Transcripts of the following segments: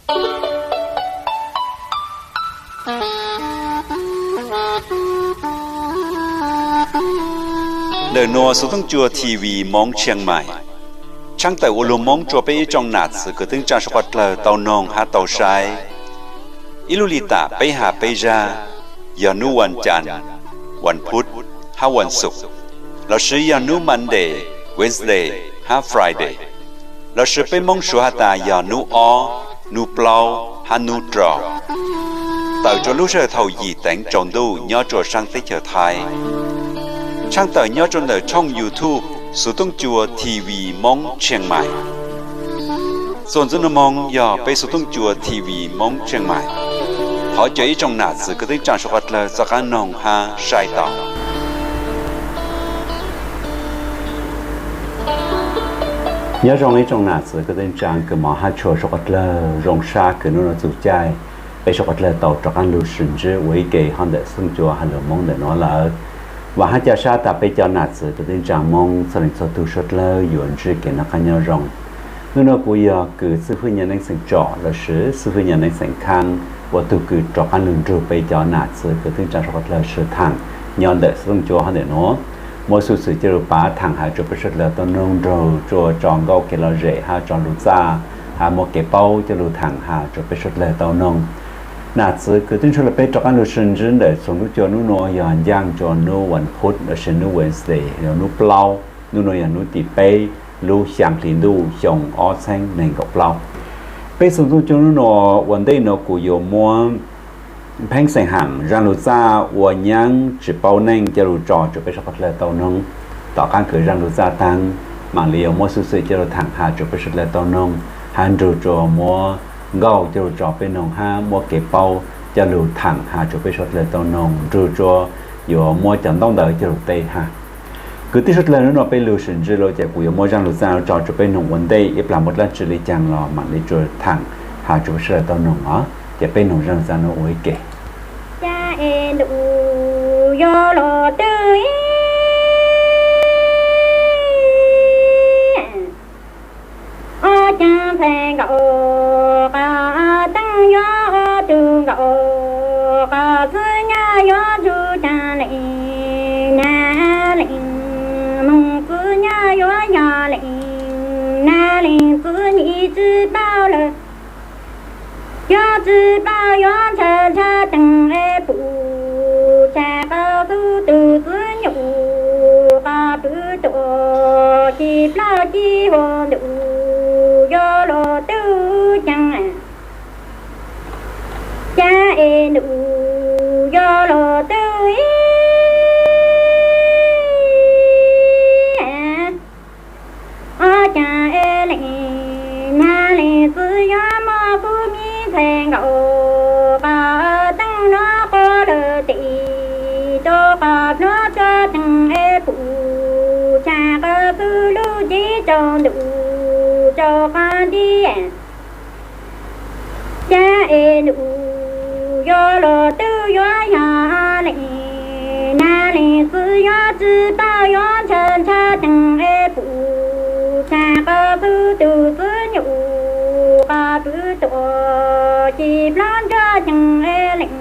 Ntawm nuav Xov Tooj Cua T V Moob Tshiang Maim, tshaaj tawm ua lug Moob rua peb ib tsoom nam txwv kwv tij neej tsaa suav dlawg tau noog hab tau saib. Ib lub lis tam peb has peb zag, yog nub ua cas, ua phub hab ua xuv, lossis yog nub Monday, Wednesday hab Friday, lossis peb Moob Suav has tas yog nub ob, nub plaub hab nub rau. Tawm rua lub sij hawm thaum yim teev tsaus ntuj nyob rua saab teb chaws Thaib. Tshaaj tawm nyob rua ntawm tshooj YouTube Xov Tooj Cua T V Moob Tshiang Maim. Txuas ntxiv nuav moog yog peb Xov Tooj Cua T V Moob Tshiang Maim, thov caw ib tsoom nam txwv kwv tij neej tsaa suav dlawg rov qaab noog hab saib tau. Nyob zoo ib tsoom nam txwv kwv tij neej tsaa kws mog hab tshua suav dlawg, zoo sab kws nub nuav txuj caij peb suav dlawg tau rov qaab lug sim ntsib ua ib ke hov ntawm Xov Tooj Cua hab lug Moob ntawm nuav lawm. Vaam hab ca sab tas peb cov nam txwv kwv tij neej tsaa Moob txhua leej txhua tug suav dlawg yuav ntsib kev noj qaab nyob zoo. Nub nuav kuv yog kws xib fwb Nyaj Neeb xeem Tsom lossis xib fwb Nyaj Neeb xeem Khaab ua tug kws rov qaab lug nrug peb cov nam txwv kwv tij neej tsaa suav dlawg sib thaam nyob ntawm Xov Tooj Cua hov ntawm nuav. Muaj xuj xwm coj lug pav thaam has rua peb suav dlawg tau noog nrug rua tso nkauj kev lom zem hab tso lug txaj hab muaj kev paub coj lug thaam has rua peb suav dlawg tau noog. Nam txwv kwv tij neej tsaa suav dlawg, peb rov qaab lug sim ntsib ntawm Xov Tooj Cua nub nuav yog ncaaj rua nub ua phub lossis nub Wednesday, yog nub plaub, nub nuav yog nub tim peb lub xyaa hli ntuj xyoo ob txheeb neeg nkaum plaub. Peb Xov Tooj Cua nub nuav ua ntej nuav kuv yuav muab Pheeb xeem Haam zaaj lug txaj ua nyaab tsi paub neej coj lug tso rua peb suav dlawg tau noog. Tom qaab kws zaaj lug txaj taag, maam le yuav muab xuj xwm coj lug thaam has rua peb suav dlawg tau noog, hab nrug rua muab nkauj coj lug tso peb noog hab muab kev paub coj lug thaam has rua peb suav dlawg tau noog, nrug rua yuav muab cov ntaub ntawv coj lug teb hab. Kwv tij suav dlawg, nub nuav peb lug sim ntsib lawm ces kuv yuav muab zaaj lug txaj nuav tso rua peb noog ua ntej, ib plag muaj dlaab tsi le caag los maam le tsuas thaam has rua peb suav dlawg tau noog os. Ces peb noog zaaj lug txaj nuav ua ib ke. Caag es ntuj yuav luj twg ib, ob caag txhais nkaum, qhov teej yuav ob tug nkaum, qhov txwv nyaj yuav tug caag leej, nag leej moog txwv nyaj yuav yog leej, nag leej txwv nyim tsi paub lawm. Yuav tsi paub yuav ntshaw ntshaw teeg es pum tshaj qhov txwv tug txwv nyuj, qhov pwv tuam ci plaub ci huv ntuj yuav luj twg caag. Caag es ntuj yuav luj twg ib, ob caag es leej, nag leej txwv yuav muaj kub miv txhais nkaum, qhov teej nuav quas lawm tim, rua qhov plhuav tsuav teeg es pum tshaj qhov txwv lub cev tsaus ntuj tsaus qhov ntiag. Caag es ntuj yuav luj twg yuav yog leej, nag leej txwv yuav tsi paub yuav ntshaw ntshaw teeg es pum tshaj qhov txwv tug txwv nyuj, qhov pwv tuam ci plaub ntshaw teeg es leej,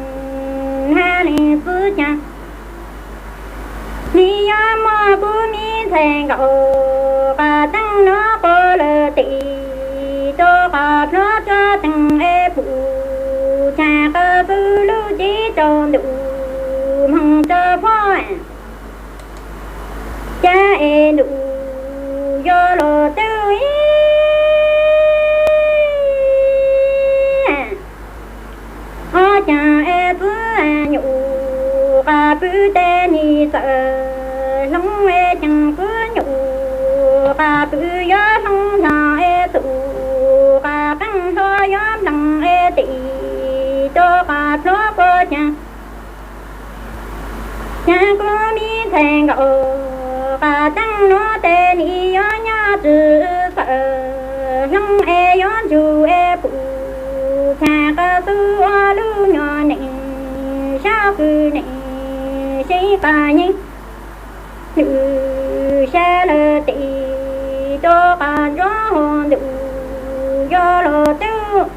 nag leej txwv caag. Miv yuav muaj kub miv txhais nkaum, qhov teej nuav quas lawm tim, rua qhov plhuav tsuav teeg es pum tshaj qhov txwv lub cev tsaus ntuj moog tso plhuav. Caag es ntuj yuav luj twg ib, ob caag es txwv nyuj, qhov pwv tes nis txawm hloov es caag txwv nyuj, qhov pwv yuav hloov nrog es txuj, qhov qeej hluas yuav npleeg es tim, rua qhov plhuav quas caag. Caag kub miv txhais nkaum, qhov teej nuav tes nis yuav nyob tsi txawm hloov es yuav ntsug es pum tshaj qhov txwv ua lub nyuas neej, sab kws neej seb qhov nyeeb lwm sab lawm tim, rua qhov ntsuab huv ntuj yuav luj twg.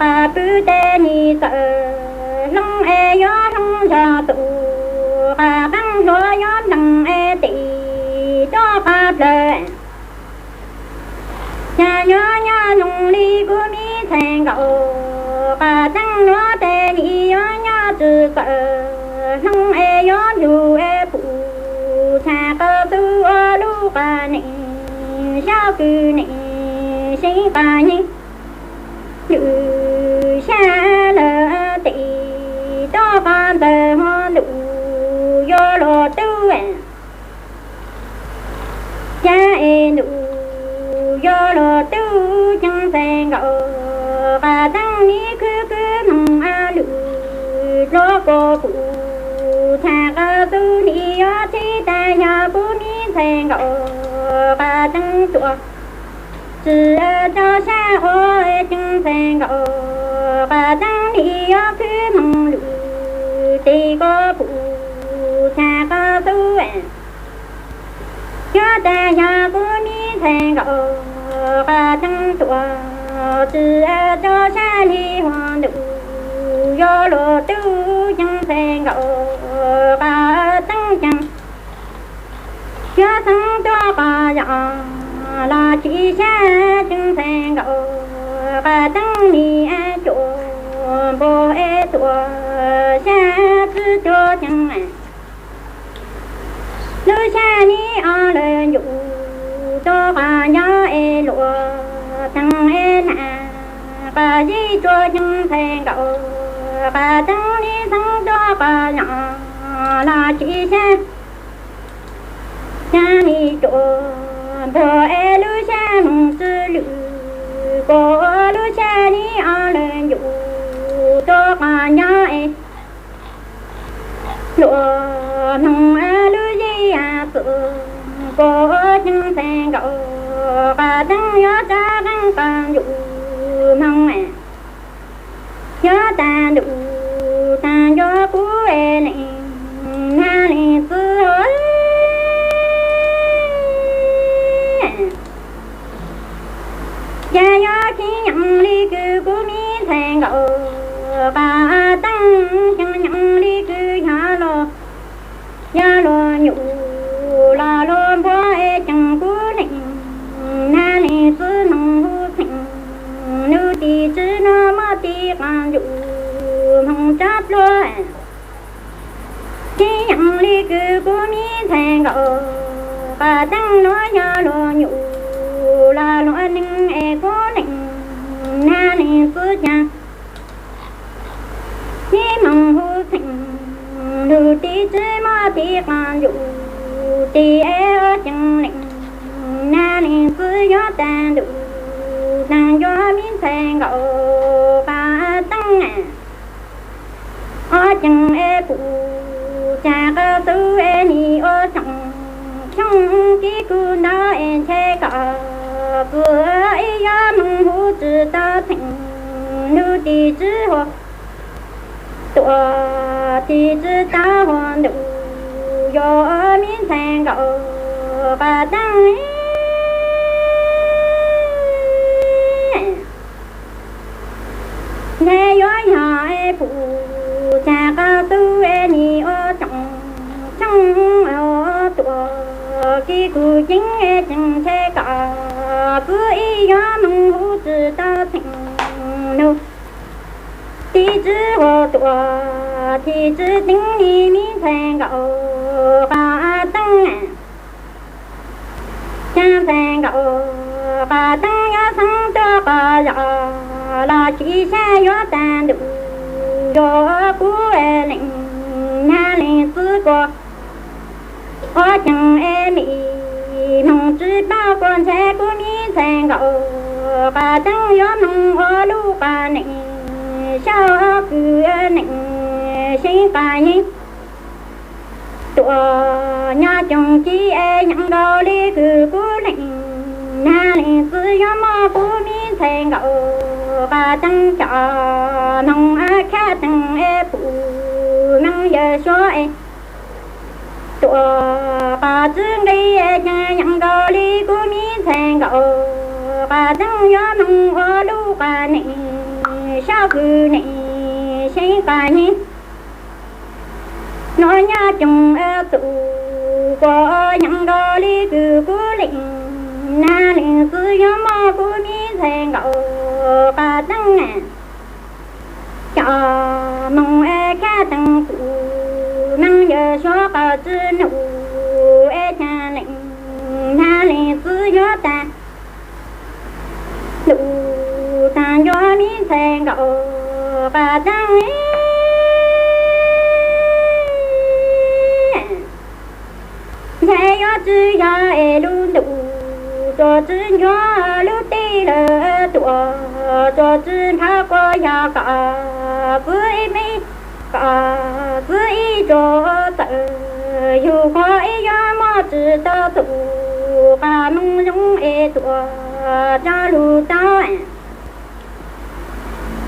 Qas pw tej nis txawm hloov es yuav hloov zog tus, qas qeej hluas yuav nplees es tim tuaj qas plawg. Cas yuav nyob zoo li kuv me ntxhais nkaus, qas teeb nuav tej nis yuav nyob tsis txawm hloov es yuav nplug es pum, txhaj qas xub ua lub qas nees, sab kws nees seev qas nyeeb. Lwm sab lawm tim tuaj qas ntxawg ho ntuj yuav luag tub. Cas es ntuj yuav luag tub ceev ntxhais nkaus, qas teeb nis khwv khwv moog a lwm dluav kua pum, txhaj qas xub nim yuav txhib tag yog kuv me ntxhais nkaus, qas teeb tuaj tsis rau sab ua ceev ntxhais nkaus, qas teeb nim yuav khwv moog lwm tim kua pum, txhaj qas xub yuav tag yog kuv me ntxhais nkaus, qas teeb tuaj tsis rau sab li huam ntuj yuav luag tub ceev ntxhais nkaus, qas teeb ceev yuav xeev tuaj qas yom los tsis sab ceev ntxhais nkaus, qas teeb nim cuam npua es tuaj sab txwv tuaj ceev. Lub sab nim o lawm ncuv tuaj qas nyob es luam teev es nam, qas zib tuaj ceev ntxhais nkaus, qas teeb nim xeev tuaj qas yom los tsis sab. Sab nim cuam npua es lub sab moog tsi lwm, kuas lub sab nim o lawm ncuv tuaj qas nyob es luam moog lub zib txwv, kuas ceev ntxhais nkaus, qas teeb yuav tsa qeej qas ncuv moog, yuav tag ntuj tag ncua kuv es leej nag leej txwv hauv. Cas yuav khib nyeem li kws kuv me ntxhais nkaus, qas teeb ceev nyeem li kws yog luag, yog luag nyuj los luag npua es ceev kuv leej nag leej txwv moog hu txheem, nub tim tsi nub muaj tim qas ncuv moog tsab pluag. Khib nyeem li kws kuv me ntxhais nkaus, qas teeb nuav yog luag nyuj los luag neeg es kuv leej nag leej txwv cas nim moog hu txheem, nub tim tsi muaj tim qas ncuv, tim es ua ceev leej nag leej txwv yuav tag ntuj tag ncua me ntxhais nkaus, qas teeb ua ceev es pum, txhaj qas xub es nim ua xyooj, xyooj kib kuv ntau es ntshe kom txwv ib yuav moog hu tsi tau txheem, nub tim tsi huam tuaj tim tsi tau huam ntuj yuav me ntxhais nkaus, qas teeb ntshe yuav yog es pum, txhaj qas xub es nim ua xyooj, xyooj tuaj kib kuv ceev es ceev ntshe kom txwv ib yuav moog hu tsi tau txheem, nub tim tsi huam tuaj tim tsi teeb nim me ntxhais nkaus, qas teeb ceev ntxhais nkaus, qas teeb yuav xeev tuaj qas yom los tsis sab yuav tag ntuj yuav kuv es leej nag leej txwv kuas ua ceev es mim moog tsi paub kuas ntshe kuv me ntxhais nkaus, qas teeb yuav moog ua lub qas nees, sab kws nees seev qas nyeeb. Tuaj nyob coom kib es nyeem nkaus li kws kuv leej nag leej txwv yuav muab kuv me ntxhais nkaus, qas teeb coj moog khab teeb es pum meej yawg suav es tuaj qas txwv nqi es nyeem nkaus li kuv me ntxhais nkaus, qas teeb yuav moog ua lub qas nees, Kws neej sib qas nyiv, noj nyob coom txum, koj yeej nrog li kws kuv leej, nag leej txwv yuav muab kuv me ntxhais nkaum qas teeb. Cov moos khab teev tus neeg yawg suav qas tsi num, es cas leej nag leej txwv yuav tas ntuj, tas ncuav me ntxhais nkaum qas teeb. Ntxhais yuav tsi yog es lub ntuj, tsuas tsi ncuav lub teb lawm tuaj, tsuas tsi nrhav quas yog kom txwv ib me, kom txwv ib tsuas txawm, yug koj ib yuav muab tsi tau txhum, qas moos zoo es tuaj tso lug tau.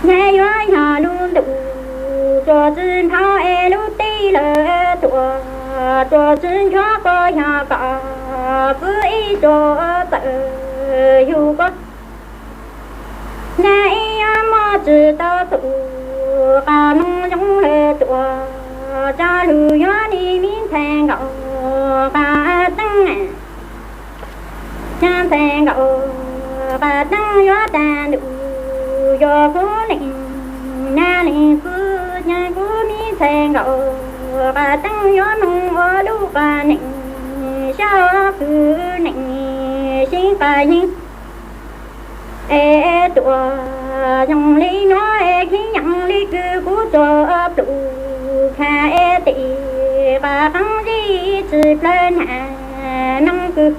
Ntxhais yuav yog lub ntuj, tsuas tsi nrhav es lub teb lawm tuaj, tsuas tsi ncuav quas yog kom txwv ib tsuas txawm, yug koj ib yuav muab tsi tau txhum, qas moos zoo es tuaj tso lug yuav li me ntxhais nkaum qas teeb. Ntxhais nkaum qas teeb yuav tas ntuj, yog kuv leej, nag leej txwv, yog kuv me ntxhais nkaum qas teeb yuav moog ua lub qas neej, sab kws neej sib qas nyiv. Es tuaj zoo li nuav es khib nyeem li kws kuv tsuas plum kha es tim qas qeeb zib tsi plawg nam, noog kws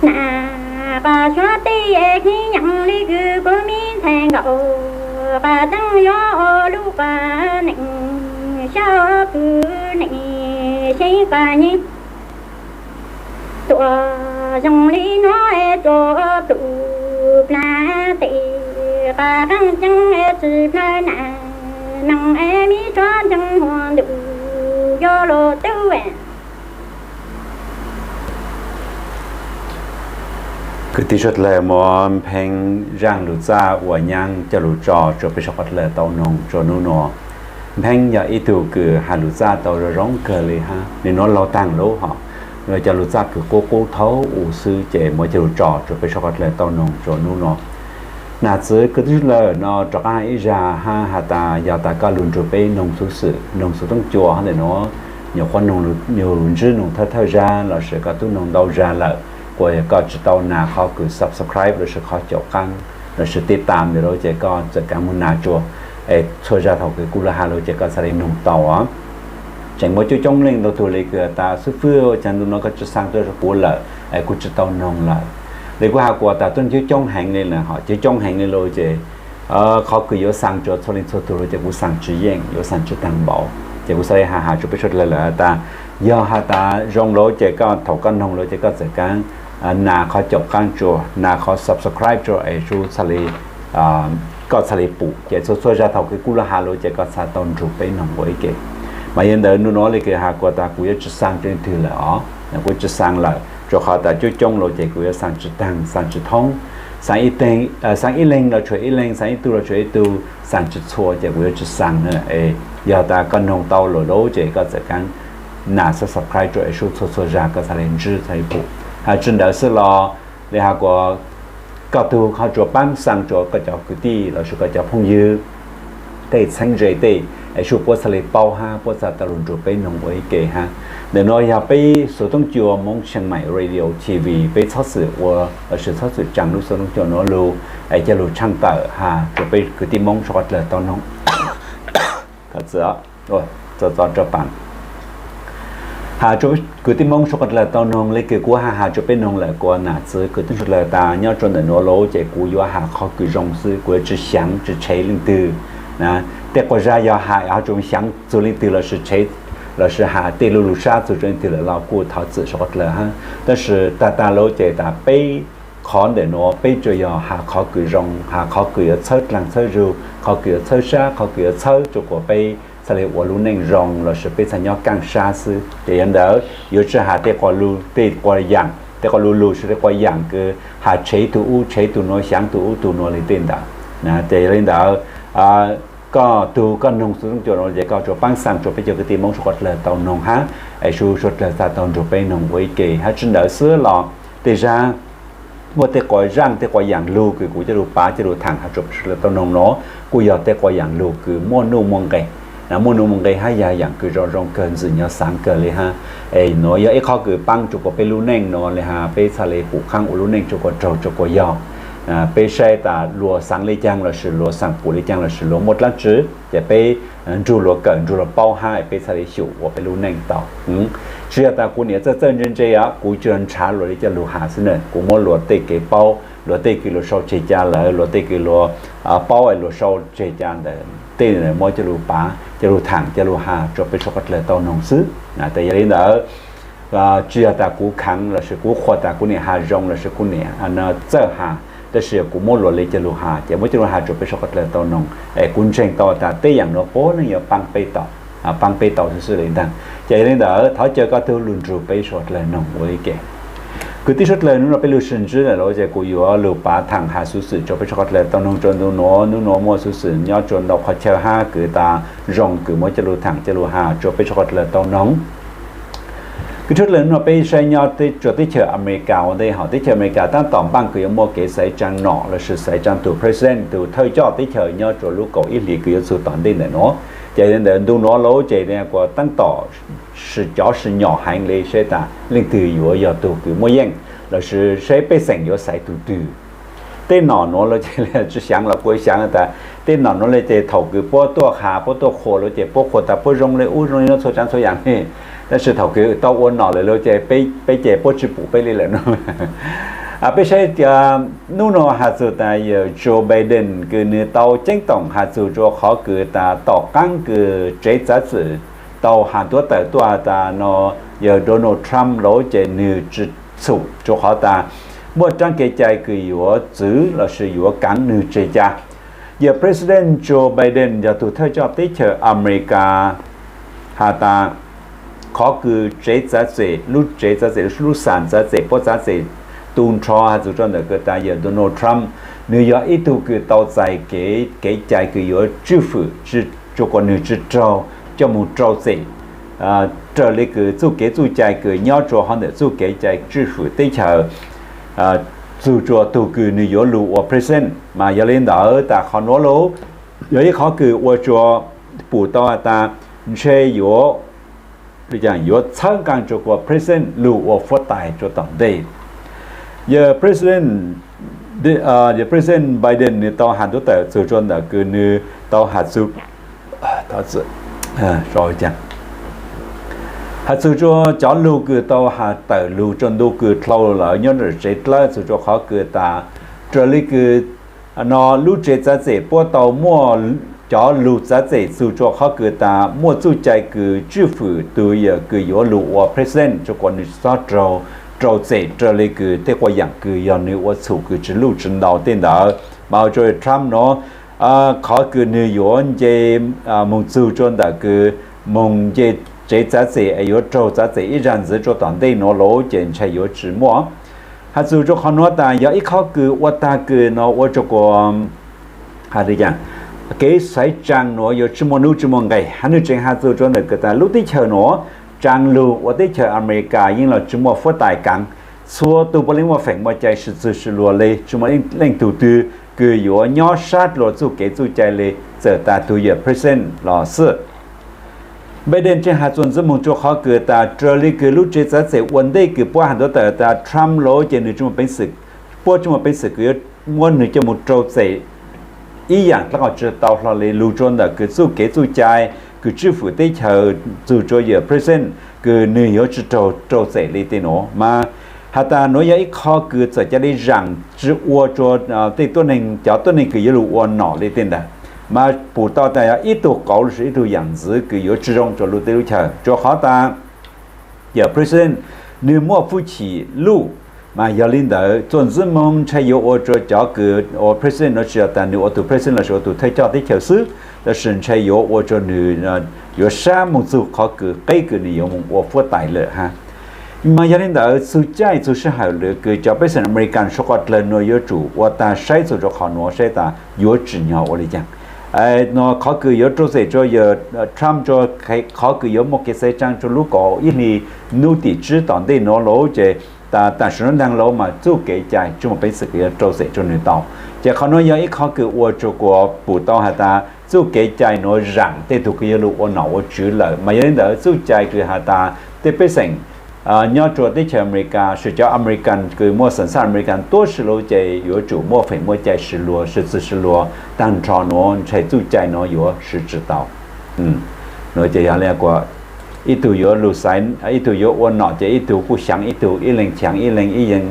nam qas suav teb es khib nyeem li kws kuv me ntxhais nkaum qas teeb yuav ua lub qas neej, sab kws neej sib qas nyiv. Tuaj zoo li nuav es tsuas plum plag tim qas qeeb ceeb es tsi plawg nam, noog es me suav ntseeg huam ntuj yuav luag tub. Kwv tij suav dlawg, muab Pheeb zaaj lug txaj uas nyaab coj lug tso rua peb suav dlawg tau noog rua nub nua. Pheeb yog ib tug kws has lug txaj tau zoo zoo kawg li hab, nwg nuav laug taag lawm hos, cov lug txaj kws qub qub thaum u xwb ces muab coj lug tso rua peb suav dlawg tau noog rua nub nua. Nam txwv kwv tij suav dlawg, no rov qaab ib zag hab has tas yog tas koj lug nrug peb noog xuv xwm, noog xuv toob cua hab ntawm nuav, nyuam qhuav noog lug ntsib noog thawj thawj zag lossis koj tub noog ntau zag lawm, kuas koj tsi tau nas qhov kws subscribe lossis qhov caum qaab lossis tij tam ntawm lawm ces koj txawm kav moog nas tsuas, es txhua zag thaum kws kuv lug has lawm ces koj txhaj le noog tau os. Tseem muaj coob coob leej ntau tug le kws tas xib fwb, cas ntu no koj tsi xaa tuaj rua kuv lawm es kuv tsi tau noog lawm. Le kuv has kuas tas tuaj coob coob heev le lawm hos, coob coob heev le lawm ces qhov kws yuav xaa rua txhua leej txhua tug lawm ces kuv xaa tsi yeej, yuav xaa tsi taag npaum, ces kuv txhaj le has has rua peb suav dlawg lawm tas yog has tas zoo lawm ces koj thaum koj noog lawm ces koj txawm kav nas qhov caum qaab rua, nas qhov subscribe rua es sub txhaj le, koj txhaj le pum ces txhua txhua zag thaum kws kuv lug has lawm ces koj txhaj tau nrug peb noog ua ib ke. Mas yog ntawd nub nua le kws has kuas tas kuv yuav tsi xaa rua leej twg lawm os, kuv tsi xaa lawm rua qhov tas coob coob lawm ces kuv yuav xaa tsi taag, xaa tsi thoob, xaa ib leeg los tshuav ib leeg, xaa ib tug los tshuav ib tug, xaa tsi txhua ces kuv yuav tsi xaa na. Es yog tas koj noog tau lawm lawm ces koj txawm kav nas subscribe rua es sub txhua txhua zag koj txhaj le ntsib txhaj le pum. Has tsi ntawd xwb los le has kuas koj tug ho tsuas paab xaa rua koj cov kwv tij lossis koj cov phooj ywg tej txheeb ze tej, es sub puab txhaj le paub hab puab txhaj tau lug nrug peb noog ua ib ke hab. Ntawm nuav yog peb xuv toob cua Moob Tsheej Maim Radio T V, peb txhob txwm ua lossis txhob txwm tsaa lub xuv toob cua nuav lug es coj lug tshaaj tawm has rua peb kwv tij Moob suav dlawg tau noog. Has rua kwv tij Moob suav dlawg tau noog le kws kuv has has rua peb noog lawm kuas nam txwv kwv tij suav dlawg tas nyob rua ntawm nuav lawm ces kuv yuav has qhov kws zoo xwb, kuv yuav tsi xyaav tsi tshev leej twg. Tej quas zag yog has ho tsuas xyaav txug leej twg lossis tshev lossis has tej lu lug sab txug rua leej twg lawm los kuj thov txim suav dlawg hab. Tab sis tag tag lawm ces tas peb qhov ntawm nuav peb tsuas yog has qhov kws zoo, has qhov kws yuav txhawb dlaag txhawb zug, qhov kws yuav txhawb sab, qhov kws yuav txhawb rua kuas peb txhaj le ua lub neej zoo lossis peb txhaj nyob kaaj sab xwb. Ces yog ntawd yuav tsi has tej quas lu, tej quas yaam, tej quas lu lug lossis tej quas yaam kws has tshev tug ub tshev tug nuav, xyaav tug ub tug nuav le tej ntawd. Ces yog li ntawd, koj tug koj noog xu tooj cua no ces koj tsuas paab xaa rua peb cov kwv tij Moob suav qhov dlawg tau noog hab, es su suav dlawg txha tau nrug peb noog ua ib ke hab. Tsi ntawd xwb los tej zag muaj tej quas zaaj tej quas yaam lug kws kuv coj lug pav coj lug thaam has rua peb suav dlawg tau noog no kuj yog tej quas yaam lug kws muaj nuj muaj nqe, muaj nuj muaj nqe hab yog yaam kws zoo zoo kawg ntxwm nyob xaav kawg le hab. Es nuav yog ib qhov kws paab rua kuas peb lub neej no le has peb txhaj le pum qaab ua lub neej rua kuas raug rua kuas yog. Peb saib tas luas xaav le caag lossis luas xaav pum le caag lossis luas muaj dlaab tsi, ces peb nrug luas kawm nrug luas paub hab peb txhaj le xyum ua peb lub neej tau. Tsi yog tas kuv niam txawj txawj ntse ntse os, kuv tsi nrhav luas le coj lug has xwb na, kuv muab luas tej kev paub, luas tej kws luas sau tseg ca lawm, luas tej kws luas paub luas sau tseg ca ntawm tej muab coj lug pav coj lug thaam coj lug has rua peb suav qhov dlawg tau noog xwb. Ces yog li ntawd, tsi yog tas kuv khaav lossis kuv qhuas tas kuv niam has zoo lossis kuv niam txawj has, tab sis kuv muab luas le coj lug has ces muab coj lug has rua peb suav qhov dlawg tau noog es kuv ntseeg tau tas tej yaam nuav puab leej yuav paab peb tau, paab peb tau xwb xwb le ntag. Ces yog li ntawd thov caw koj tug lug nrug peb suav dlawg noog ua ib ke. Kwv tij suav dlawg, nub nuav peb lug sim ntsib lawm lauj, ces kuv yuav lug pav thaam has xuv xwm rua peb suav qhov dlawg tau noog rua ntu nuav. Nub nuav muaj xuv xwm nyob rua ntau qhov chaw hab kws tas zoo kws muab coj lug thaam coj lug has rua peb suav qhov dlawg tau noog. Kwv tij suav dlawg, nub nuav peb saib nyob rua teb chaws Amelikas ua ntej, hom teb chaws Amelikas taab tom npaaj kws yuav muaj kev xaiv tsaa nom lossis xaiv tsaa tug president, tug thawj coj teb chaws nyob rua lub kaum ib hlis kws yuav txug tom ntej ntawm nuav. Ces ntawm ntu nuav lauj ces kuas taab tom sim cov sim nyom heev le saib tas leej twg yuav yog tug kws muaj yeej lossis saib pej xeem yuav xaiv tug twg. Tej nom nuav lawm ces tsi xyaav los kuv xyaav tas tej nom nuav le ces thaum kws puab tuaj has puab tuaj qhuas lawm ces puab qhuas tas puab zoo le ub zoo le nuav txhua tsav txhua yaam le, tab sis thaum kws tau ua nom lawm lauj ces peb ces puab tsi pum peb le lawm no. Peb saib tias nub nuav has txug tas yawg Joe Biden kws nwg tau ceeb toom has txug rua qhov kws tas tom qaab kws tsev txav txim tau has tuab tawm tuaj has tas no yawg Donald Trump lauj ces nwg tsi txhum rua qhov tas muaj raab kev cai kws yuav txwv lossis yuav kaav nwg tseg ca. Yawg President Joe Biden yog tug thawj coj teb chaws Amelikas has tas qhov kws tsev txav txim, lub tsev txav txim, lub xam txav txim, puab txav txim tu nrho has txug rua ntawm kws tas yawg Donald Trump, nwg yog ib tug kws tau txais kev cai kws yuav tswj fwm rua kuas nwg tsi raug coj moog rau txim raws le kws txuj kev txuj cai kws nyob rua hov ntawm txuj kev cai tswj fwm teb chaws txug rua tug kws nwg yuav lug ua president. Mas yog le ntawd tas qhov nuav lauj yog ib qhov kws ua rua pum tau has tas ntshe yuav yuav txhawb nqaa rua kuas president lug ua fuab tais rua tom ntej. Yawg president, yawg president Biden nwg tau has tuab tawm txug rua ntawm kws nwg tau has txug, has txug rua cov lug kws tau has tawm lug rua ntu kws dlhau lawm nyob ntawm tsev dlawb txug rua qhov kws tas raws le kws no lub tsev txav txim puab tau muaj cov lug txav txim txug rua qhov kws tas muaj txuj cai kws tswj fwm tug yawg kws yuav lug ua president rua kuas nwg txhob raug rau txim raws le kws tej quas yaam kws yog nwg ua txhum kws tsi luj tsi ntau tej ntawd. Mas ua rua Trump nuav qhov kws nwg yuav nce moog txug rua ntawm kws moog nce tsev txav txim es yuav raug txav txim ib zag ntxiv rua tom ntej nuav lauj ces ntshe yuav tsi muaj. Has txug rua qhov nuav tas yog ib qhov kws ua taag kws no ua rua kuas has kev xaiv tsaa nuav yuav tsi muaj nub tsi muaj nqes. Hab nwg tseem has txug rua ntawm kws tas lub teb chaws nuav tsaa lug ua teb chaws Amelikas yeej los tsi muaj fuab tais kaav. Txhua tug puav leej muaj feem muaj cai sib txug sib luag le, tsi muaj leej tug twg kws yuav nyob sab dlua txuj kev txuj cai le txawm tas tug yawg president los xwb. Biden tseem has txuas ntxiv moog rua qhov kws tas raws le kws lub tsev txav txim ua ntej kws puab has tuab tawm tas Trump lauj ces nwg tsi muaj peev xwm, puab tsi muaj peev xwm kws yuav muab nwg coj moog rau txim ib yaam dlaab qhov tsi tau hlo le lug rua ntawm kws txuj kev txuj cai kws tswj fwm teb chaws txug rua yawg president kws nwg yuav tsi raug rau txim le tej nuav. Mas has tas nuav yog ib qho kws txawm ca le zaam tsi ua rua tej tuab neeg, cov tuab neeg kws yuav lug ua nom le tej ntawd, mas pum tau tas yog ib tug qauv lossis ib tug yaam ntxiv kws yuav tsi zoo rua lub teb lub chaws rua qhov tas yawg president nwg muaj hwj chim luj. Mas yog le ntawd txuas ntxiv moog ntshe yuav ua rua cov kws ua president nuav tsi yog tas nwg ua tug president lossis ua tug thawj coj teb chaws xwb, tab sis ntshe yuav ua rua nwg yuav sab moog txug qhov kws qeb kws nwg yuav moog ua fuab tais lawm hab. Mas yog li ntawd txug caij txug sij hawm lawm kws cov pej xeem American suav qhov dlawg nuav yuav tsum ua tag saib txug rua qhov nuav saib tas yuav tsim nyog ua li caag. Nuav qhov kws yuav rau xem rua yawg Trump rua qhov kws yuav muaj kev xaiv tsaa rua lub kaum ib hli nub tim tsib tom ntej nuav lawm ces tam sim nuav ntaag lawm mas txuj kev cai tsi muaj peev xwm kws yuav rau xem rua nwg tau. Ces qhov nuav yog ib qhov kws ua rua kuas pum tau has tas txuj kev cai nuav zaam tej tug kws yuav lug ua nom ua tswv lawm mas yog li ntawd txuj cai kws has tas tej pej xeem nyob rua teb chaws America, sw cov American kws muaj xeem xaj American tuab si lawm ces yuav tsum muaj feem muaj cai sw luag sw txwg sw luag tag nrho nuav ntshe txuj cai nuav yuav sw tsi tau. Nuav ces yog li kuas ib tug yuav lug xaiv, ib tug yuav ua nom ces ib tug kuj xyaav ib tug, ib leeg xyaav ib leeg, ib leeg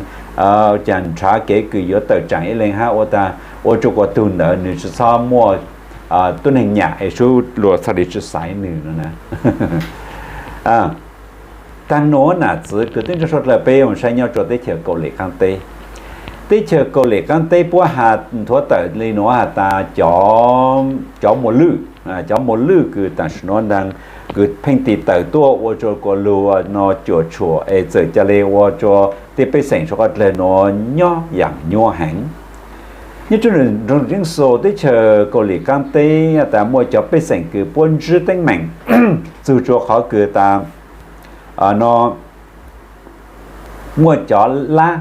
ca nrhav kev kws yuav tawm tsaam ib leeg hab ua tag ua rua kuas tug ntawd nwg tsi txhob muaj tub neeg nyam es sub luag txhaj li tsi xaiv nwg no na. Taag nuav nam txiv kwv tij neej tsa suav dlawg peb mus saib nyob rua teb chaws Kaus Lim Qaab Teb. Teb chaws Kaus Lim Qaab Teb puab has nthuav tawm li nuav has tas cov muas lwj, cov muas lwj kws tam sim nuav ntaag kws pheej tis tawm tuaj ua rua kuas lug no cuam tshuam es txawm ca le ua rua tej pej xeem suav qhov dlawg nuav nyob yaam nyuab heev. Nyob rua nroog Yeeb Xus teb chaws Kaus Lim Qaab Teb tas muaj cov pej xeem kws puab ntsib teeb meem txug rua qhov kws tas no muaj cov lab,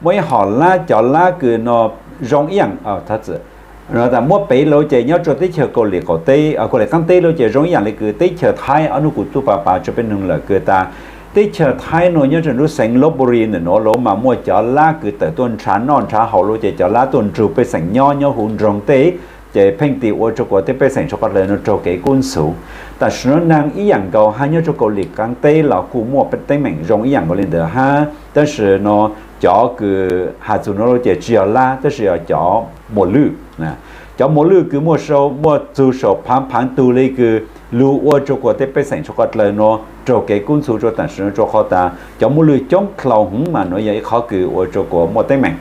muaj ib hom lab, cov lab kws no zoo ib yaam tas muab pev lawm ces nyob rua teb chaws Kaus Lim Qaab Teb, Kaus Lim Qaab Teb lawm ces zoo ib yaam le kws teb chaws Thaib. Ob nub kuv tub pav pav rua peb noog lawm kws tas teb chaws Thaib nuav nyob rua lub xeev Lopburi ntawm nuav lawm mas muaj cov lab kws tawm tuaj nrhav noj nrhav haus lawm ces cov lab tuaj nrug pej xeem nyob nyob huv nroog tej, ces pheej tis ua rua kuas tej pej xeem suav qhov dlawg nuav raug kev kub ntxhuv. Tam sim nuav ntaag ib yaam nkaus hab nyob rua Kaus Lim Qaab Teb los kuj muaj teeb meem zoo ib yaam nkaus li ntawd hab, tab sis no cov kws has txug nuav lawm ces tsi yog lab tab sis yog cov muas lwj. Cov muas lwj kws muaj txug saum phaav phaav tug le kws lug ua rua kuas tej pej xeem suav qhov dlawg nuav raug kev kub ntxhuv rua tam sim nuav rua qhov tas cov muas lwj coob dlhau heev mas nuav yog ib qhov kws ua rua kuas muaj teeb meem.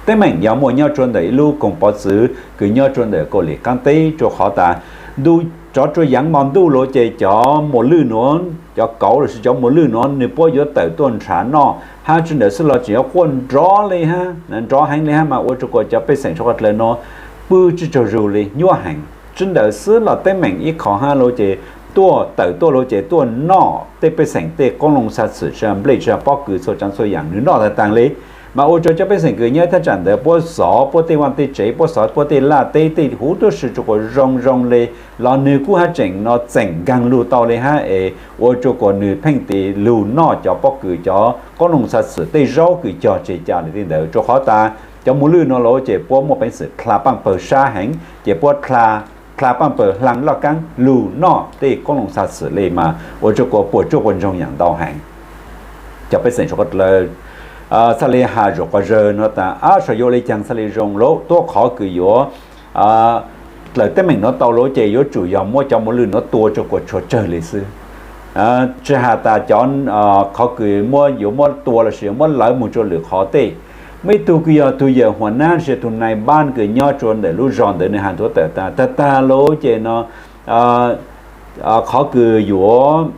Teeb meem yog muaj nyob rua ntawm ib lub koog pov txwv kws nyob rua ntawm Kaus Lim Qaab Teb rua qhov tas ntuj rov rua yaav mo ntuj lawm ces cov muas lwj nuav, cov kauv lossis cov muas lwj nuav nwg puab yuav tawm tuaj nrhav noj hab tsi ntawd xwb los tseem yuav quaj nrov le hab, nrov heev le hab mas ua rua kuas cov pej xeem suav qhov dlawg nuav pw tsi tsaug zug le nyuab heev. Tsi ntawd xwb los teeb meem ib qho hab lawm ces tuaj tawm tuaj lawm ces tuaj noj tej pej xeem tej qoob loo xav xwm tsi nplej tsi pob kws txhua tsaav txhua yaam nwg noj taag taag le. Mas ua rua cov pej xeem kws nyob thaj tsam ntawd puab xov puab tej vaaj tej tsev, puab xov puab tej laj teb tej huv tuab si rua kuas zoo zoo le los nwg kuj hab tseem no txeem nkaag lug tau le hab es ua rua kuas nwg pheej tis lug noj cov pob kws cov qoob loo xav xwm tej zaub kws cog tseg ca le tej ntawd rua qhov tas cov muas lwj nuav lawm ces puab muaj peev xwm dlha paaj pawg sab heev ces puab dlha paaj pawg hlaang loj kaab lug noj tej qoob loo xav xwm le mas ua rua kuas puas tsuaj puas ntsoog yaam ntau heev. Cov pej xeem suav qhov dlawg txhaj le has zuqc quas zawg nuav tas ab saum yuav ua le caag txhaj le zoo lawm tuab qhov kws yuav dlawm teeb meem nuav tau lawm ces yuav tsum yog muab cov muas lwj nuav tua rua kuas tshuav tsawg le xwb. Tsi has tas cov qhov kws muab yuav muab tua lossis yuav muab lawv moog rua lwm qhov tej. Muaj ib tug kws yog tug yawm huam nab lossis tug nai npab kws nyob rua ntawm lub zog ntawd nwg has nthuav tawm tas tag tag lawm ces no qhov kws yuav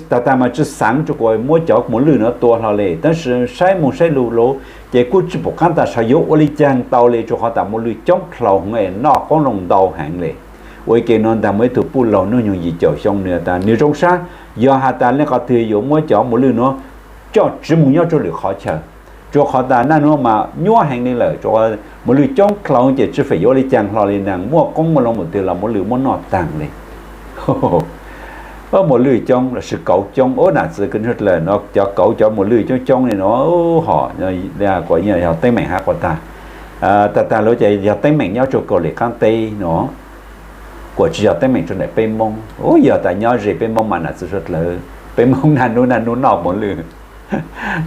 tag tag mas tsi xaav rua kuas muab cov muas lwj nuav tua hlo le tab sis saib moog saib lug lawm ces kuj tsi pum qaab tas saum yuav ua le caag tau le rua qhov tas muas lwj coob dlhau heev es noj qoob loo ntau heev le. Ua ke no ntag muaj ib tug puj laug hnub nyoog yim caum xyoo nwg tas nwg zoo sab yog has tas leej qhov twg yuav muab cov muas lwj nuav coj tsiv moog nyob rua lwm qhov chaw rua qhov tas naj nuav mas nyuab heev le lawm rua muas lwj coob dlhau ces tsi feem yuav ua le caag hlo le naag muaj qoob muaj loo npaum twg los muas lwj muab noj taag le. Muas lwj coob lossis kauv coob ua nam txiv kwv tij lawm no cov kauv cov muas lwj coob coob le no hom kuas yog teeb meem hab quas tag. Tag tag lawm ces yog teeb meem nyob rua Kaus Lim Qaab Teb no kuas tsi yog teeb meem rua ntawm peb Moob. Ua yog tas nyob ze peb Moob mas nam txiv suav dlawg peb Moob naj nub naj nub noj muas lwj,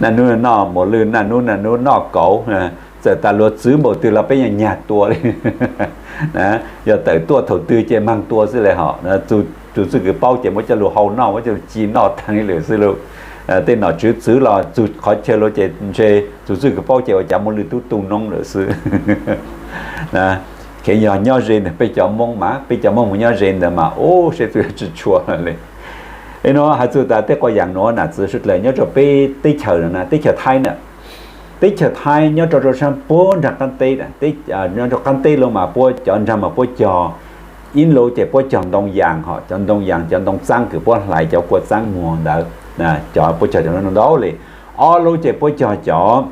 naj nub noj muas lwj naj nub naj nub noj kauv, txawm tas luag txwv npaum twg los peb yeej nyag tua le. Yog tawm tuaj thaum twg ces maag tua xwb le hom. Tug txwj kws paub ces muab coj lug hau noj muab coj lug ci noj taag le lawm xwb lauj. Tej nom tswv txwv los txug qhov chaw lawm ces ntshe tug txwj kws paub ces ua cav muas lwj tub tu noob lawm xwb. Kheev yog nyob ze ntawm peb cov Moob mas peb cov Moob mus nyob ze ntawd mas ub seb tub yuav tsi tshua le. Es no hais txog tas tej quas yaam nuav nam txiv suav dlawg nyob rua peb teb chaws no na, teb chaws Thaib na, teb chaws Thaib nyob rua rua saab puag nraag qaab teb, nyob rua qaab teb lug mas puab cov nraag mas puab cog, ib lub ces puab cog ntoo yaas, ho cov ntoo yaas cov ntoo txaab kws puab hlais cov kua txaab muag ntawd, cov puab cog cov ntoo ntau le. Ob lub ces puab cog cov,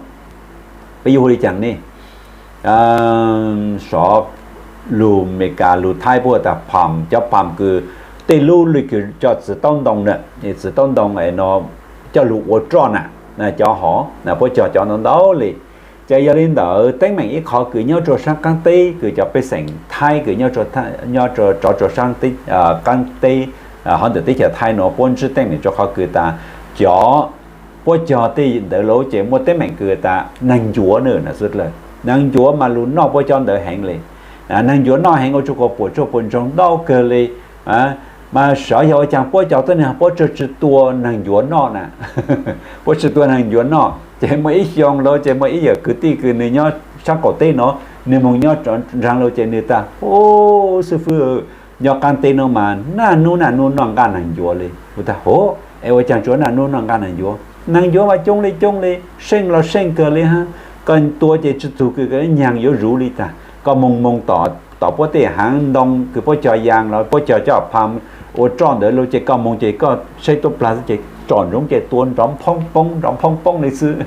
peb yuav hu le caag ne, sov lug Amelikas lug Thaib puab hu tas pham, cov pham kws tej lub le kws cov txiv taub ntoo na, txiv taub ntoo no coj lug ua roj na, cov hov puab cog cov ntau ntau le. Ces yog le ntawd teeb meem ib qho kws nyob rua saab qaab teb kws cov pej xeem Thaib kws nyob rua rov rua saab qaab teb, hov ntawm teb chaws Thaib nuav puab ntsib teeb meem rua qhov kws tas cov puab cog tej ntawd lawm ces muaj teeb meem kws tas naag ncuav na, nam txiv dlawg, naag ncuav mas lug noj puab cov ntawd heev le. Naag ncuav noj heev ua rua kuas puam tsuaj puam ntsoog ntau kawg le. Mas sov yog ua caag puab cov tuab neeg puab tsi tua naag ncuav noj na, puab tsi tua naag ncuav noj ces muaj ib xyoo lawm ces muaj ib yawm kwv tij kws nwg nyob saab qaum teb no, nwg moog nyob nraag lawm ces nwg tas, Ub, xib fwb, nyob qaab teb no mas naj nub naj nub noj nqaj naag ncuav le. Kuv tas, Hu, es ua caag tsuav naj nub noj nqaj naag ncuav? Naag ncuav mas coob le coob le, seej los seej kawg le hab. Koj tua ces tsi txug kws nyaag yuav zuv le tag. Koj moog moog tom puab tej haav ntoo kws puab cog yaas los puab cog cov pham ua roj ntawd lawm ces koj moog ces koj saib tuab plag xwb ces tsom ntsoov ces tua nrov phoob poob nrov phoob poob le xwb.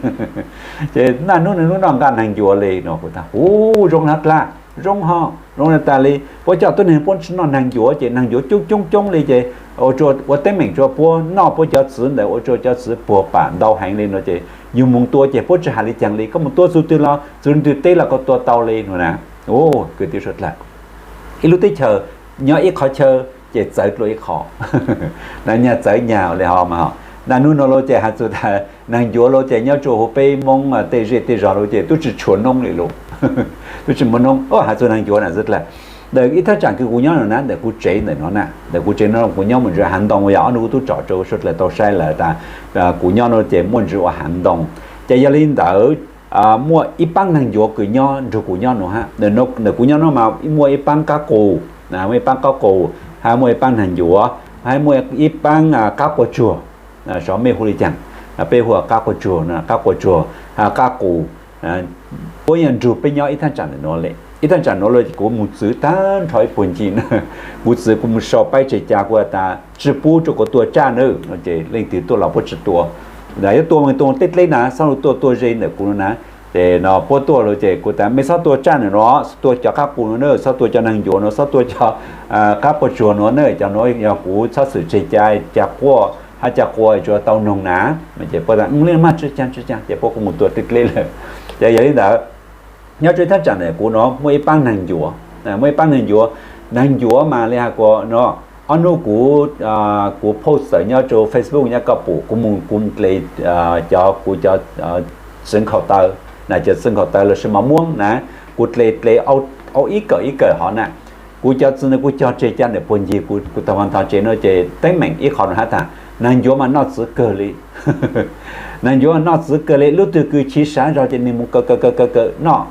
Ces naj nub naj nub noj nqaj naag ncuav le no. Kuv tas, Hu, zoo hab dlaab, zoo ho, zoo le tas le. Puab cov tuab neeg puab tsi noj naag ncuav ces naag ncuav coob coob coob le ces ua rua ua teeb meem rua puab noj puab cov txiv ntawd ua rua cov txiv puag pam ntau heev le no ces yug moog tua ces puab tsi has le caag le. Koj moog tua txug twg los txug leej twg teb los koj tua tau le no na. Ub, kwv tij suav dlawg, ib lub teb chaws nyob ib qhov chaw ces txawv dlua ib qho. Nyag txawv nyag le ho mas. Naj nub no lawm ces has txug tas naag ncuav lawm ces nyob rua huv peb Moob tej zej tej zog lawm ces tub tsi tshua noob le lawm. Tub tsi muaj noob. Has txug naag ncuav nam txiv dlawg, ntawm ib thaj tsam kws kuv nyob no na, ntawm kuv tsev ntawm no na, ntawm kuv tsev no kuv nyob mus ntsis ua haav ntoo, yog ob nub kuv tub tsom rua suav dlawg tau saib lawm tas kuv nyob no ces muaj ntsis ua haav ntoo. Ces yog le ntawd muaj ib paab naag ncuav kws nyob nrug kuv nyob no hab. Ntawm kuv nyob no mas muaj ib paab qaab qus, muaj ib paab qaab qus, hab muaj ib paab naag ncuav, hab muaj ib paab qaab quas tsuag. Sov mej hu le caag? Peb hu qaab quas tsuag, qaab quas tsuag, qaab qus. Puab yeej nrug peb nyob ib thaj tsam ntawm nuav le. Ib thaj tsam nuav lawm ces kuv mus txwv tag nrho ib puag ncig na. Kuv txwv kuv mus sau paib tseg ca kuv tas tsi pub rua kuv tua tsaj na, ces leej twg tuaj los puab tsi tua. Yuav tua mas tua tej dleb na, xob lug tuaj tua ze ntawm kuv no na. Ces no puab tuaj lawm ces kuv tas mej xob tua tsaj ntawm no, tua cov qaab qus no na, xob tua cov naag ncuav no, xob tua cov qaab quas tsuag no na, cov nuav yog kuv txhob xwm tseg ca, ca quaj hab ca qua tsuas tau noog na. Ces puab tas, Maj, tsi ca tsi ca, ces puab kuj mus tua tej dleb lawm. Ces yog le ntawd, nyob rua ib thaj tsam ntawm kuv no muaj ib paab naag ncuav, muaj ib paab naag ncuav. Naag ncuav mas le has kuas no, ob nub kuv, kuv post tawm nyob rua Facebook nyob koj pum, kuv mus kuv dle cov kuv cov txiv nkhaus taw, na cov txiv nkhaus taw lossis mos muab na, kuv dle dle au ib kawm ib kawm hov na. Kuv cov txiv ntawd kuv cog tseg ca ntawm puag ncig kuv taag ntog tsev no ces teeb meem ib qho no hab tas naag ncuav mas noj txiv kawg le. Naag ncuav mas noj txiv kawg le, lub twg kws chiv sav zog ces nwg mus kaw kaw kaw kaw noj.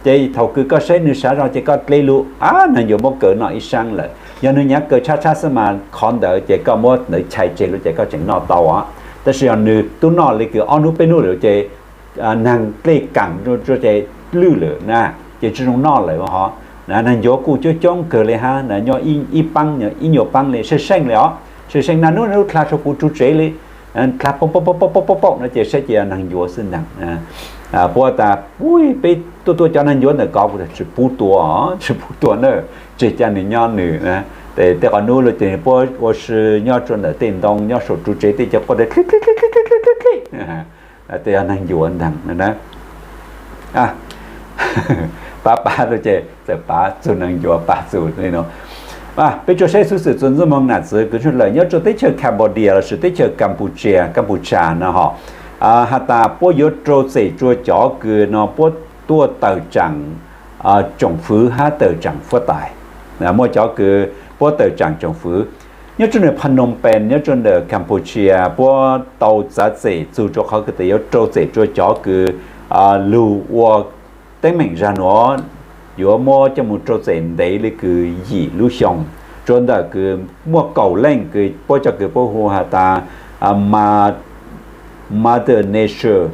Ces thaum kws koj saib nwg sav zog ces koj dleb lug, ab, naag ncuav muab kaw noj ib saab lawm. Yog nwg nyav kaw tshab tshab xwb mas qhov ntawd ces koj muab ntawd chais tseg lug ces koj tseem noj tau os. Tab sis yog nwg tub noj le kws ob nub peb nub lawm ces naag dlej kaam ces lwj lawm na, ces tsi zoo noj lawm hov. Naag ncuav kuj coob coob kawg le hab, nyob ib paab ib nyuas paab le, seej seej le os, seej seej naj nub nub dlha rua kuv tsev le, dlha poob poob poob poob poob poob no ces saib ces yog naag ncuav xwb ntag. Puab tas, Ub, peb tuaj tua cov naag ncuav ntawm ko, kuv tas tsi pub tua, tsi pub tua na, tseg ca nwg nyob nwg. Ces tej qhov nub lawm ces puab ua si nyob rua ntawm tej ntoo nyob saum ru tsev tej cov quaj dlib dlib dlib dlib dlib dlib dlib, tej yog naag ncuav ntag na. Pav pav lawm ces txawm pav txug naag ncuav pav txug le no. Peb tsuas saib xuv xwm txuas ntxuj moog nam txiv kwv tij lawm nyob rua teb chaws Cambodia lossis teb chaws Kampuchia, Kampuchia no hov, has tas puab yuav rau txim rua cov kws no puab tuaj tawm tsaam tsoom fwv hab tawm tsaam huab tais. Muaj cov kws puab tawm tsaam tsoom fwv nyob rua ntawm Phnom Penh nyob rua ntawm Campuchia puab tau txav txim txug rua qhov kws tas yuav rau txim rua cov kws lug ua teeb meem zag nuav, yuav muab coj mus rau txim ntev le kws yim lub xyoo. rua ntawm kws muaj kaum leej kws puab cov kws puab hu has tas Mother Nature,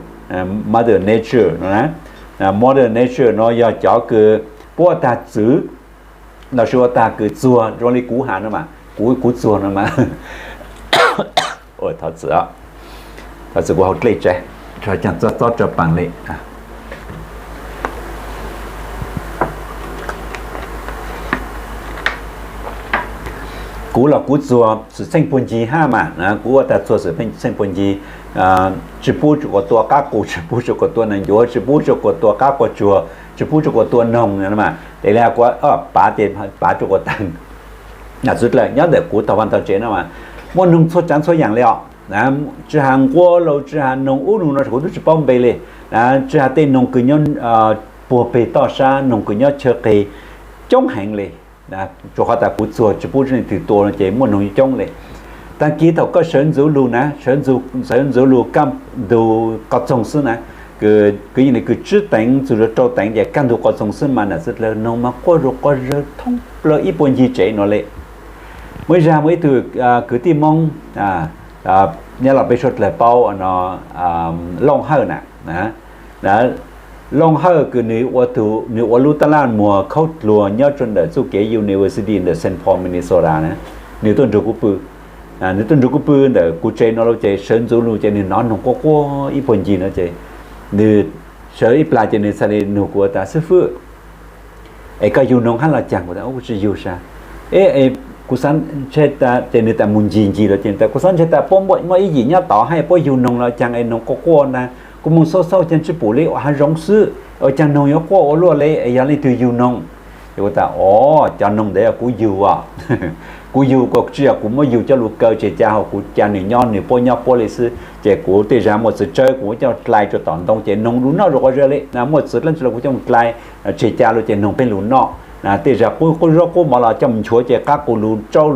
Mother Nature no na. Mother Nature no yog cov kws puab ua tag txwv, los sis ua tag kws txuag zoo li kuv has no mas, kuv kuv txuag no mas. Thov txim, thov txim kuv hau dlej tseg, txhob tso paas li. Kuv los kuv txuag xwm txheej puag ncig hab mas, kuv ua tag txuag xwm txheej puag ncig, tsi pub tsua kuas tua qab qus, tsi pub tsua kuas tua neeg ncuav, tsi pub tsua kuas tua qab quas tsuag, tsi pub tsua kuas tua noog mas, es li kuv pav ces pav tsua kuas taag. Xwb dlawg nyob ntawm kuv tog vaaj tog tsev no mas muaj noog txhua tsaav txhua yaam li os. Tsi has nquab los tsi has noog ub noog no kuv tub tsi paub npe li, tsi has tej noog kws nyob puag peg toj sab, noog kws nyob chaw qig, coob heev li. Tsuas qhov tas kuv txuag tsi pub leej twg tua no ces muaj noog coob li. Taag kis thaum koj sawv ntxuv lug na, sawv ntxuv lug kaj ntug qos txoog xwb na, kwv yeej li kws tsib teev txug rua rau teev ces kaj ntug qos txoog xwb mas nam xwb dlawg noog mas quaj zuj quaj zawg thoob plaws ib puag ncig tsev no li. Muaj ib zag muaj ib tug kwv tij Moob nyob los peb suav dlawg paub no, Looj Hawj na. Looj Hawj kws nws ua lub taj laj muag khaub dluag nyob rua ntawm txuj kev university ntawm Saint Paul Minnesota na, nws tuaj nrug kuv pw. Nws tuaj nrug kuv pw ntawm kuv tsev no lawm ces sawv ntxuv lug ces nws nov noog quaj quaj ib puag ncig no ces nws sawv ib plag ces nws txhaj li nug kuv tas xib fwb, es koj yug noog hab los caag? Kuv tas kuv tsi yug sab. Kuv xaav ntshe tas, ces nws tas mus ncig ncig lawm ces tas kuv xaav ntshe tas puab muaj ib yim nyob tod hab puab yug noog los caag es noog quaj quaj ntag, kuv moog xauj xauj caag tsi pum li ua hav zoov xwb, ua caag noog yuav quaj ua luaj li es yog leej twg yug noog? Ces kuv tas o, cov noog ntawd yog kuv yug os. Kuv yug kuas tsi yog kuv muab yug coj lug kaw tseg ca hauv kuv ca nws nyob nws puab nyob puab li xwb ces kuv tej zag muaj txwv tsawb kuv muab coj dlai rua tom ntoo ces noog lug noj zuj quas zawg li, muaj txwv dlaab tsi los kuv coj dlai tseg ca lug ces noog pheej lug noj. Tej zag qub zaub qub mov los coj mus nchuav ces qab qus lug, rau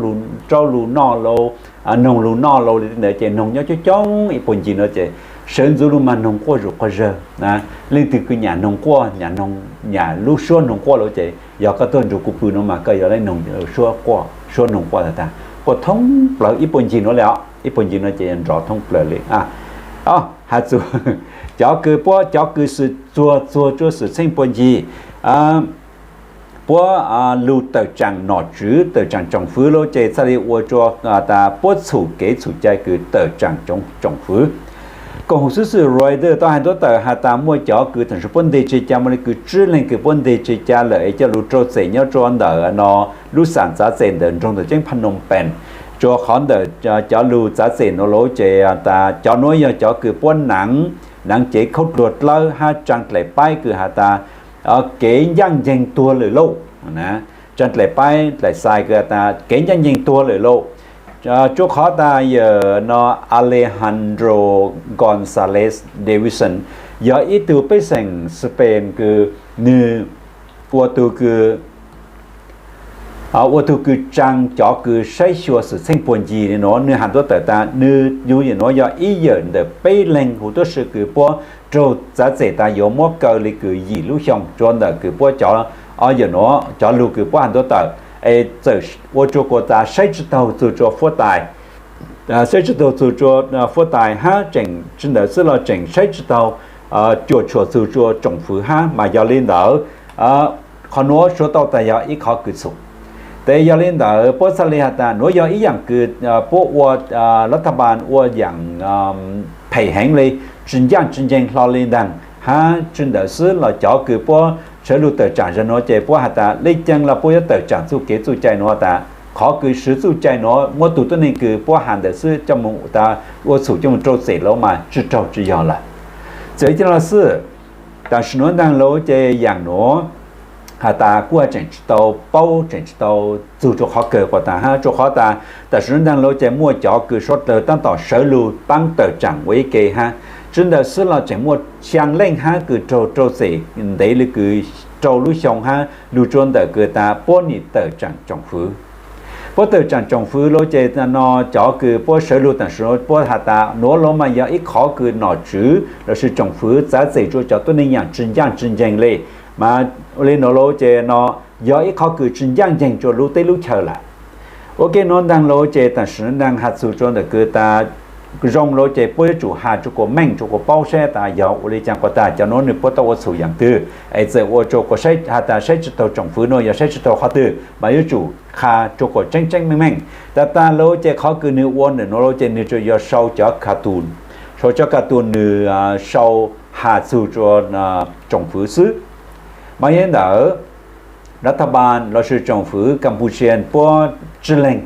lug noj lauj, noog lug noj lauj li ntawd ces noog nyob coob coob ib puag ncig no ces sawv ntxuv lug mas noog quaj zuj quas zawg. Leej twg kws nyam noog quaj, nyam lub suab noog quaj lawm ces yog koj tuaj nrug kuv pw no mas koj yog leej noog suab noog quaj tag, quaj thoob plaws ib puag ncig no li os, ib puag ncig no ces nrov thoob plaws li. Has txug cov kws puab cov kws xwm txuag txuag rua xwm txheej puag ncig, puab lug tawm tsaam nom tswv tawm tsaam tsoom fwv lawm ces txhaj li ua rua tas puab txhum kev txhum cai kws tawm tsaam tsoom fwv. Koom haum xib xwm Reuters tau has ntuab tawm has tas muaj cov kws thaam sim puab nteg tseg ca, muaj leej kws tsib leeg kws puab nteg tseg ca lawm es coj lug rau txim nyob rua ntawm no lub xam txav txim ntawm nroog ntawm ceeb Phnom Penh. Rua qhov ntawm cov lug txav txim no lawm ces tas cov nuav yog cov kws puab naav, naav cev khaub dluag dlawb hab tsaa dlaim paib kws has tas kev ncaaj nceeg tuag lawm lauj. Tsaa dlaim paib dlaim xais kws has tas kev ncaaj nceeg tuag lawm lauj. Rua qhov tas yawm no Alejandro González Davidson yog ib tug pej xeem Spain kws nwg ua tug kws ua tug kws tsaa cov kws saib xyuas xwm txheej puag ncig li no, nwg has ntuab tawm tas nwg yug yawm nuav yog ib yawm ntawm peb leeg huv tuab si kws puab raug txav txim tas yuav muab kaw le kws yim lub xyoo rua ntawm kws puab cov, yawm nuav cov lug kws puab has ntuab tawm es txawm ua rua kuas tas saib tsi taug txug rua huab tais, saib tsi taug txug rua huab tais hab tseem tsi ntawd xwb los tseem saib tsi taug cuam tshuam txug rua tsoom fwv hab. Mas yog li ntawd, qhov nuav suav tau tas yog ib qhov kws txhum. Tes yog li ntawd puab txhaj li has tas nuav yog ib yaam kws puab ua, lav thaj npas ua yaam phem heev li, tsi ncaaj tsi nceeg hlo li ntaag hab. Tsi ntawd xwb los cov kws puab sawv lug tawm tsaam zag nuav ces puab has tas le caag los puab yuav tawm tsaam txuj kev txuj cai nuav tas qhov kws swv txuj cai nuav muab tug tuab neeg kws puab has ntawd xwb coj moog tas ua txhum coj moog rau txim lawm mas tsi raug tsi yog lawm. Txawm li cas los xwb, tam sim nuav ntaag lawm ces yaam nuav has tas kuj tseem tsi tau paub, tseem tsi tau txug rua qhov kawg quas tas hab, rua qhov tas tam sim nuav ntaag lawm ces muaj cov kws suav dlawg taab tom sawv lug paab tawm tsaam ua ib ke hab. Tsi ntawd xwb los tseem muaj xyaa leej hab kws raug rau txim ntev le kws rau lub xyoo hab lug rua ntawm kws tas puab nim tawm tsaam tsoom fwv. Puab tawm tsaam tsoom fwv lawm ces no cov kws puab sawv lug tam sim nuav puab has tas nuav lawm mas yog ib qhov kws nom tswv lossis tsoom fwv txav txim rua cov tuab neeg yaam tsi ncaaj tsi nceeg li. Mas ua li nuav lawm ces no yog ib qhov kws tsi ncaaj nceeg rua lub teb lub chaw lawm. Ua ke nuav ntaag lawm ces tam sim nuav ntaag has txug rua ntawm kws tas zoo lawm ces puab yuav tsum has rua kuas meej rua kuas paub saib tas yog ua le caag quas tas cov nuav nwg puab tau ua txhum yaam twg es txawm ua rua kuas has tas saib tsi taug tsoom fwv nuav yog saib tsi taug qhov twg mas yuav tsum qha rua kuas tseeb tseeb meej meej. Tag tag lawm ces qhov kws nwg ua ntawm nuav lawm ces nwg tsuas yog sau cov cartoon, sau cov cartoon nwg sau has txug rua tsoom fwv xwb. Mas yog li ntawd, rav tha npas lossis tsoom fwv Kampuchea puab tsi leeg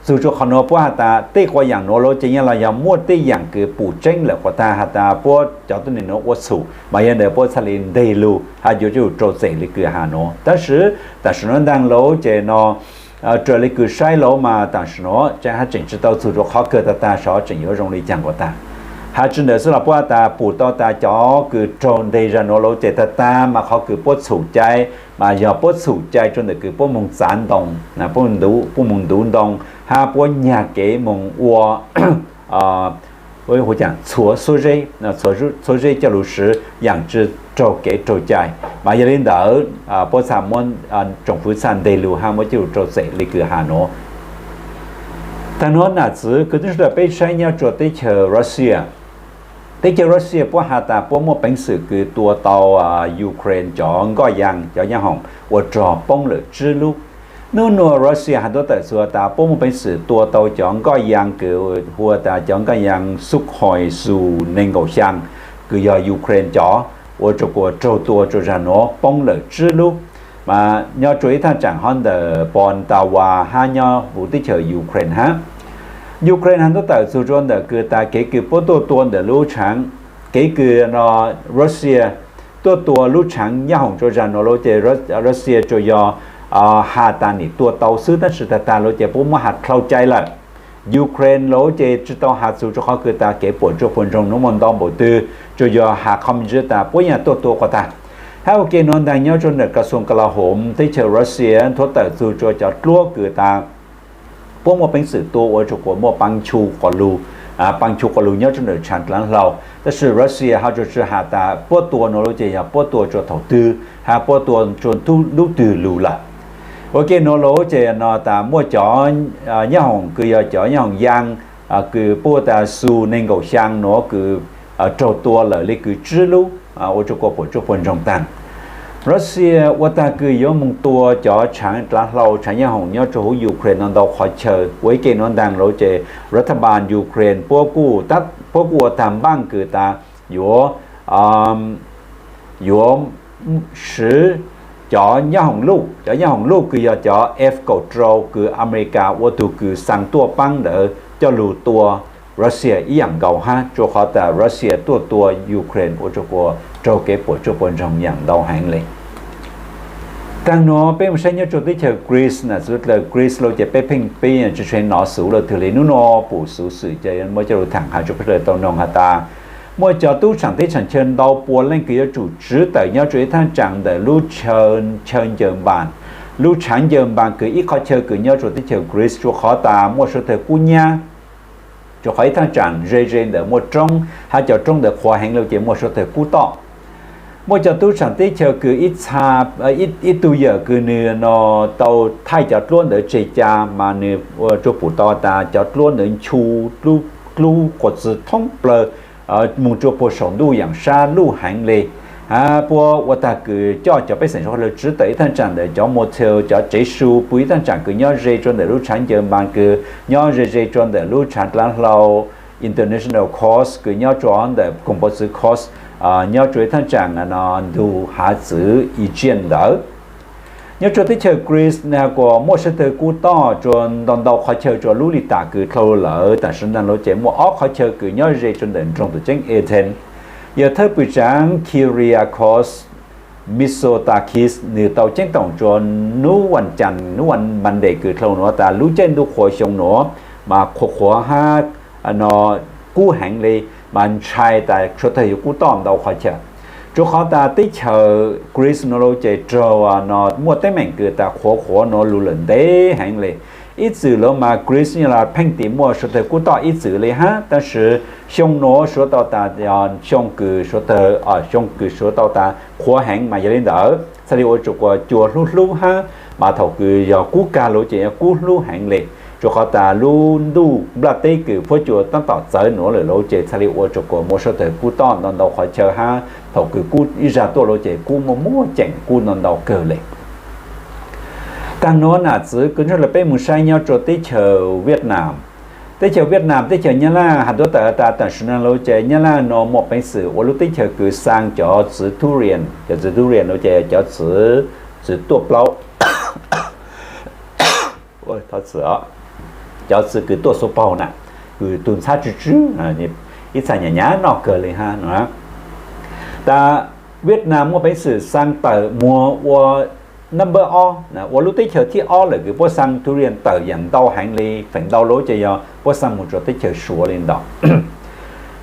txug rua qhov nuav puab has tas tej quas yaam nuav lawm ces yeej los yog muaj tej yaam kws pum tseeb lawm quas tas has tas puab cov tuab neeg nuav ua txhum mas yog ntawd puab txhaj le nteg lug has yuav tsum raug txim le kws has nuav. Tab sis tam sim nuav ntaag lawm ces nuav raws le kws saib lawm mas tam sim nuav tseem has tseem tsi tau txug rua qhov kawg tag tag saib tseem yuav zoo le caag quas tas. Has tsi ntawd xwb los puab has tas pum tau tas cov kws raug nteg zag nuav lawm ces tag tag mas qhov kws puab txhum cai mas yog puab txhum cai rua ntawm kws puab moog txav ntoo, puab moog ntuv ntoo hab puab nyag kev moog ua txhuav, txhuav zeb coj lug swv yaam tsi raug kev raug cai. Mas yog li ntawd puab txhaj muab, tsoom fwv txhaj nteg lug hab muab coj lug raug txim le kws has nuav. Taag nuav nam txwv kws tub sawv daws peb saib nyob rua teb chaws Russia. Teb chaws Russia puab has tas puab muaj peev xwm kws tua tau Ukraine cov nkoj yaa cov nyab hoom ua rog poob lawm tsib lub. Nub nuav Russia has tuab tawm txug tas puab muaj peev xwm tua tau cov nkoj yaa kws hu tas cov nkoj yaa Sukhoi Su neeg nkaum xyaa kws yog Ukraine cov ua rua kuas raug tua rua zag nuav poob lawm tsib lub. Mas nyob rua ib thaj tsaam hov ntawm Poltava hab nyob huv teb chaws Ukraine hab. Ukraine has tuab tawm txug rua ntawm kws tas kev kws puab tuaj tua ntawm lub tshaav, kev kws Russia tuaj tua lub tshaav nyab hoom rua zag nuav lawm ces Russia tsuas yog has tas nwg tua tau xwb tab sis tag tag lawm ces puab muab has dlhau cai lawm. Ukraine lawm ces tsi tau has txug rua qhov kws tas kev puam tsuaj puag ntsoog nuav muaj ntau npaum twg, tsuas yog has qhov me ntsis tas puab yeej tuaj tua quas tag. Hab ua ke nuav ntaag nyob rua ntawm Kasoo Kalahom teb chaws Russia tuab tawm txug rua cov dluab kws tas puab muaj peev xwm tua ua rua kuas muaj paa nchu quas lug, paa nchu quas lug nyob rua ntawm tshaav dlaav hlau. Tab sis Russia ho tsuas tsi has tas puab tua nuav lawm ces yog puab tua rua thaum twg hab puab tua rua lub twg lug lawm. Ua ke nuav lawm ces nuav tas muaj cov nyab hoom kws yog cov nyab hoom yaa kws puab tas Su neeg nkaum xyaa nuav kws raug tua lawm le kws tsib lub ua rua kuas puam tsuaj puag ntsoog taag. Russia ua taag kws yuav moog tua cov tshaav dlaav hlau tshaav nyab hoom nyob rua huv Ukraine nuav ntau qhov chaw. Ua ib ke nuav ntaag lawm ces rav tha npas Ukraine puab kuj ua taag npaaj kws tas yuav, yuav swv cov nyab hoom luj, cov nyab hoom luj kws yog cov F kaum rau kws America ua tug kws xaa tuaj paab ntawd coj lug tua Russia ib yaam nkaus hab, rua qhov tas Russia tuaj tua Ukraine ua rua kuas raug kev puam tsuaj puag ntsoog yaam ntau heev le. Taag nuav peb moog saib nyob rua teb chaws Greece na, txwv dlawg Greece lawm ces peb pheej peb tsi tshua nov xuv lawm twg le. Nub nuav pum xuv xwm ces muab coj lug thaam has rua peb sawv daws tau noog has tas muaj cov tub tshaam teb tshaam chaw ntau pua leej kws yuav tsum tswv tawm nyob rua ib thaj tsaam ntawm lub chaw ncaws npas, lub tshaav ncaws npas kws ib qhov chaw kws nyob rua teb chaws Greece rua qhov tas muaj suav tawg kub nyab, rua qhov ib thaj tsaam ze ze ntawm muaj roob hab cov roob ntawd qhuav heev lawm ces muaj suav tawg kub toj. Muaj cov tub tshaam teb chaws kws ib tug yawm kws nwg tau thaij cov dluab ntawd tseg ca mas nwg ua rua pum tau tas cov dluab ntawd nchu dlub quas txwv thoob plawg moog rua puag saum ntuj yaam sab luj heev le. Puab ua taag kws coj cov pej xeem sawv dlawg tswv tawm ib thaj tsaam ntawm cov motel, cov tsev su pw ib thaj tsaam kws nyob ze rua ntawm lub tshaav ncaws npas kws nyob ze ze rua ntawm lub tshaav dlaav hlau International Coast kws nyob rua ntawm koom pov txwv Coast, nyob rua ib thaj tsaam ntug hav txwv Aegean ntawd. Nyob rua teb chaws Greece na kuas muaj suav tawg kub toj rua ntau ntau qhov chaw rua lub li tam kws dlhau lawm. Tam sim ntawd lawm ces muaj ob qhov chaw kws nyob ze rua ntawm nroog tuam ceeb Athens. Yawg thawj pwm tsaav Kyriakos Mitsotakis nwg tau ceeb toom rua nub vas cas, nub vas Monday kws dlhau nuav tas lub caij ntuj qhuav xyoo nuav mas qhuav qhuav hab kub heev le, mas ntshai tas suav tawg yuav kub toj ntau qhov chaw. Rua qhov tas teb chaws Greece nuav lawm ces raug muaj teeb meem kws tas qhuav qhuav nuav lug lawm ntev heev le. Ib txwm lawm mas Greece yeej los pheej tim muaj suav tawg kub toj ib txwm le hab, tab sis xyoo nuav suav tau tas xyoo kws suav tawg, xyoo kws suav tau tas qhuav heev mas yog le ntawd txhaj le ua rua kuas cua hlub hlub hab, mas thaum kws yog kub kag lawm ces yuav kub hlub heev le. Rua qhov tas lub ntuj nplaj teb kws huab cua tab tom txawv nuav lawm lauj ces txhaj le ua rua kuas muaj sab tawg kub toj ntau ntau qhov chaw hab thaum kws kub ib zag tuaj lauj ces kub muaj muaj ceem kub ntau ntau kawg le. Taag nuav nam txwv kws ntsha le peb moog saib nyob rua teb chaws Vietnam. Teb chaws Vietnam teb chaws Nyab Laj has tuab tawm tas tam sim nuav lauj ces Nyab Laj nuav muaj peev xwm ua lub teb chaws kws xaa cov txwv tub riam, cov txwv tub riam lauj ces cov txwv, txwv tuaj plaub, cov txwv kws tuaj xuav paug na, kws tug ntxhab tsw tsw, ib txha nyam nyam noj kawg le hab no. Tas Vietnam muaj peev xwm xaa tawm muag ua number ob, ua lub teb chaws thib ob lawm kws puab xaa tub riam tawm yaam ntau heev le, feem ntau lauj ces yog puab xaa moog rua teb chaws Suav le ntawd.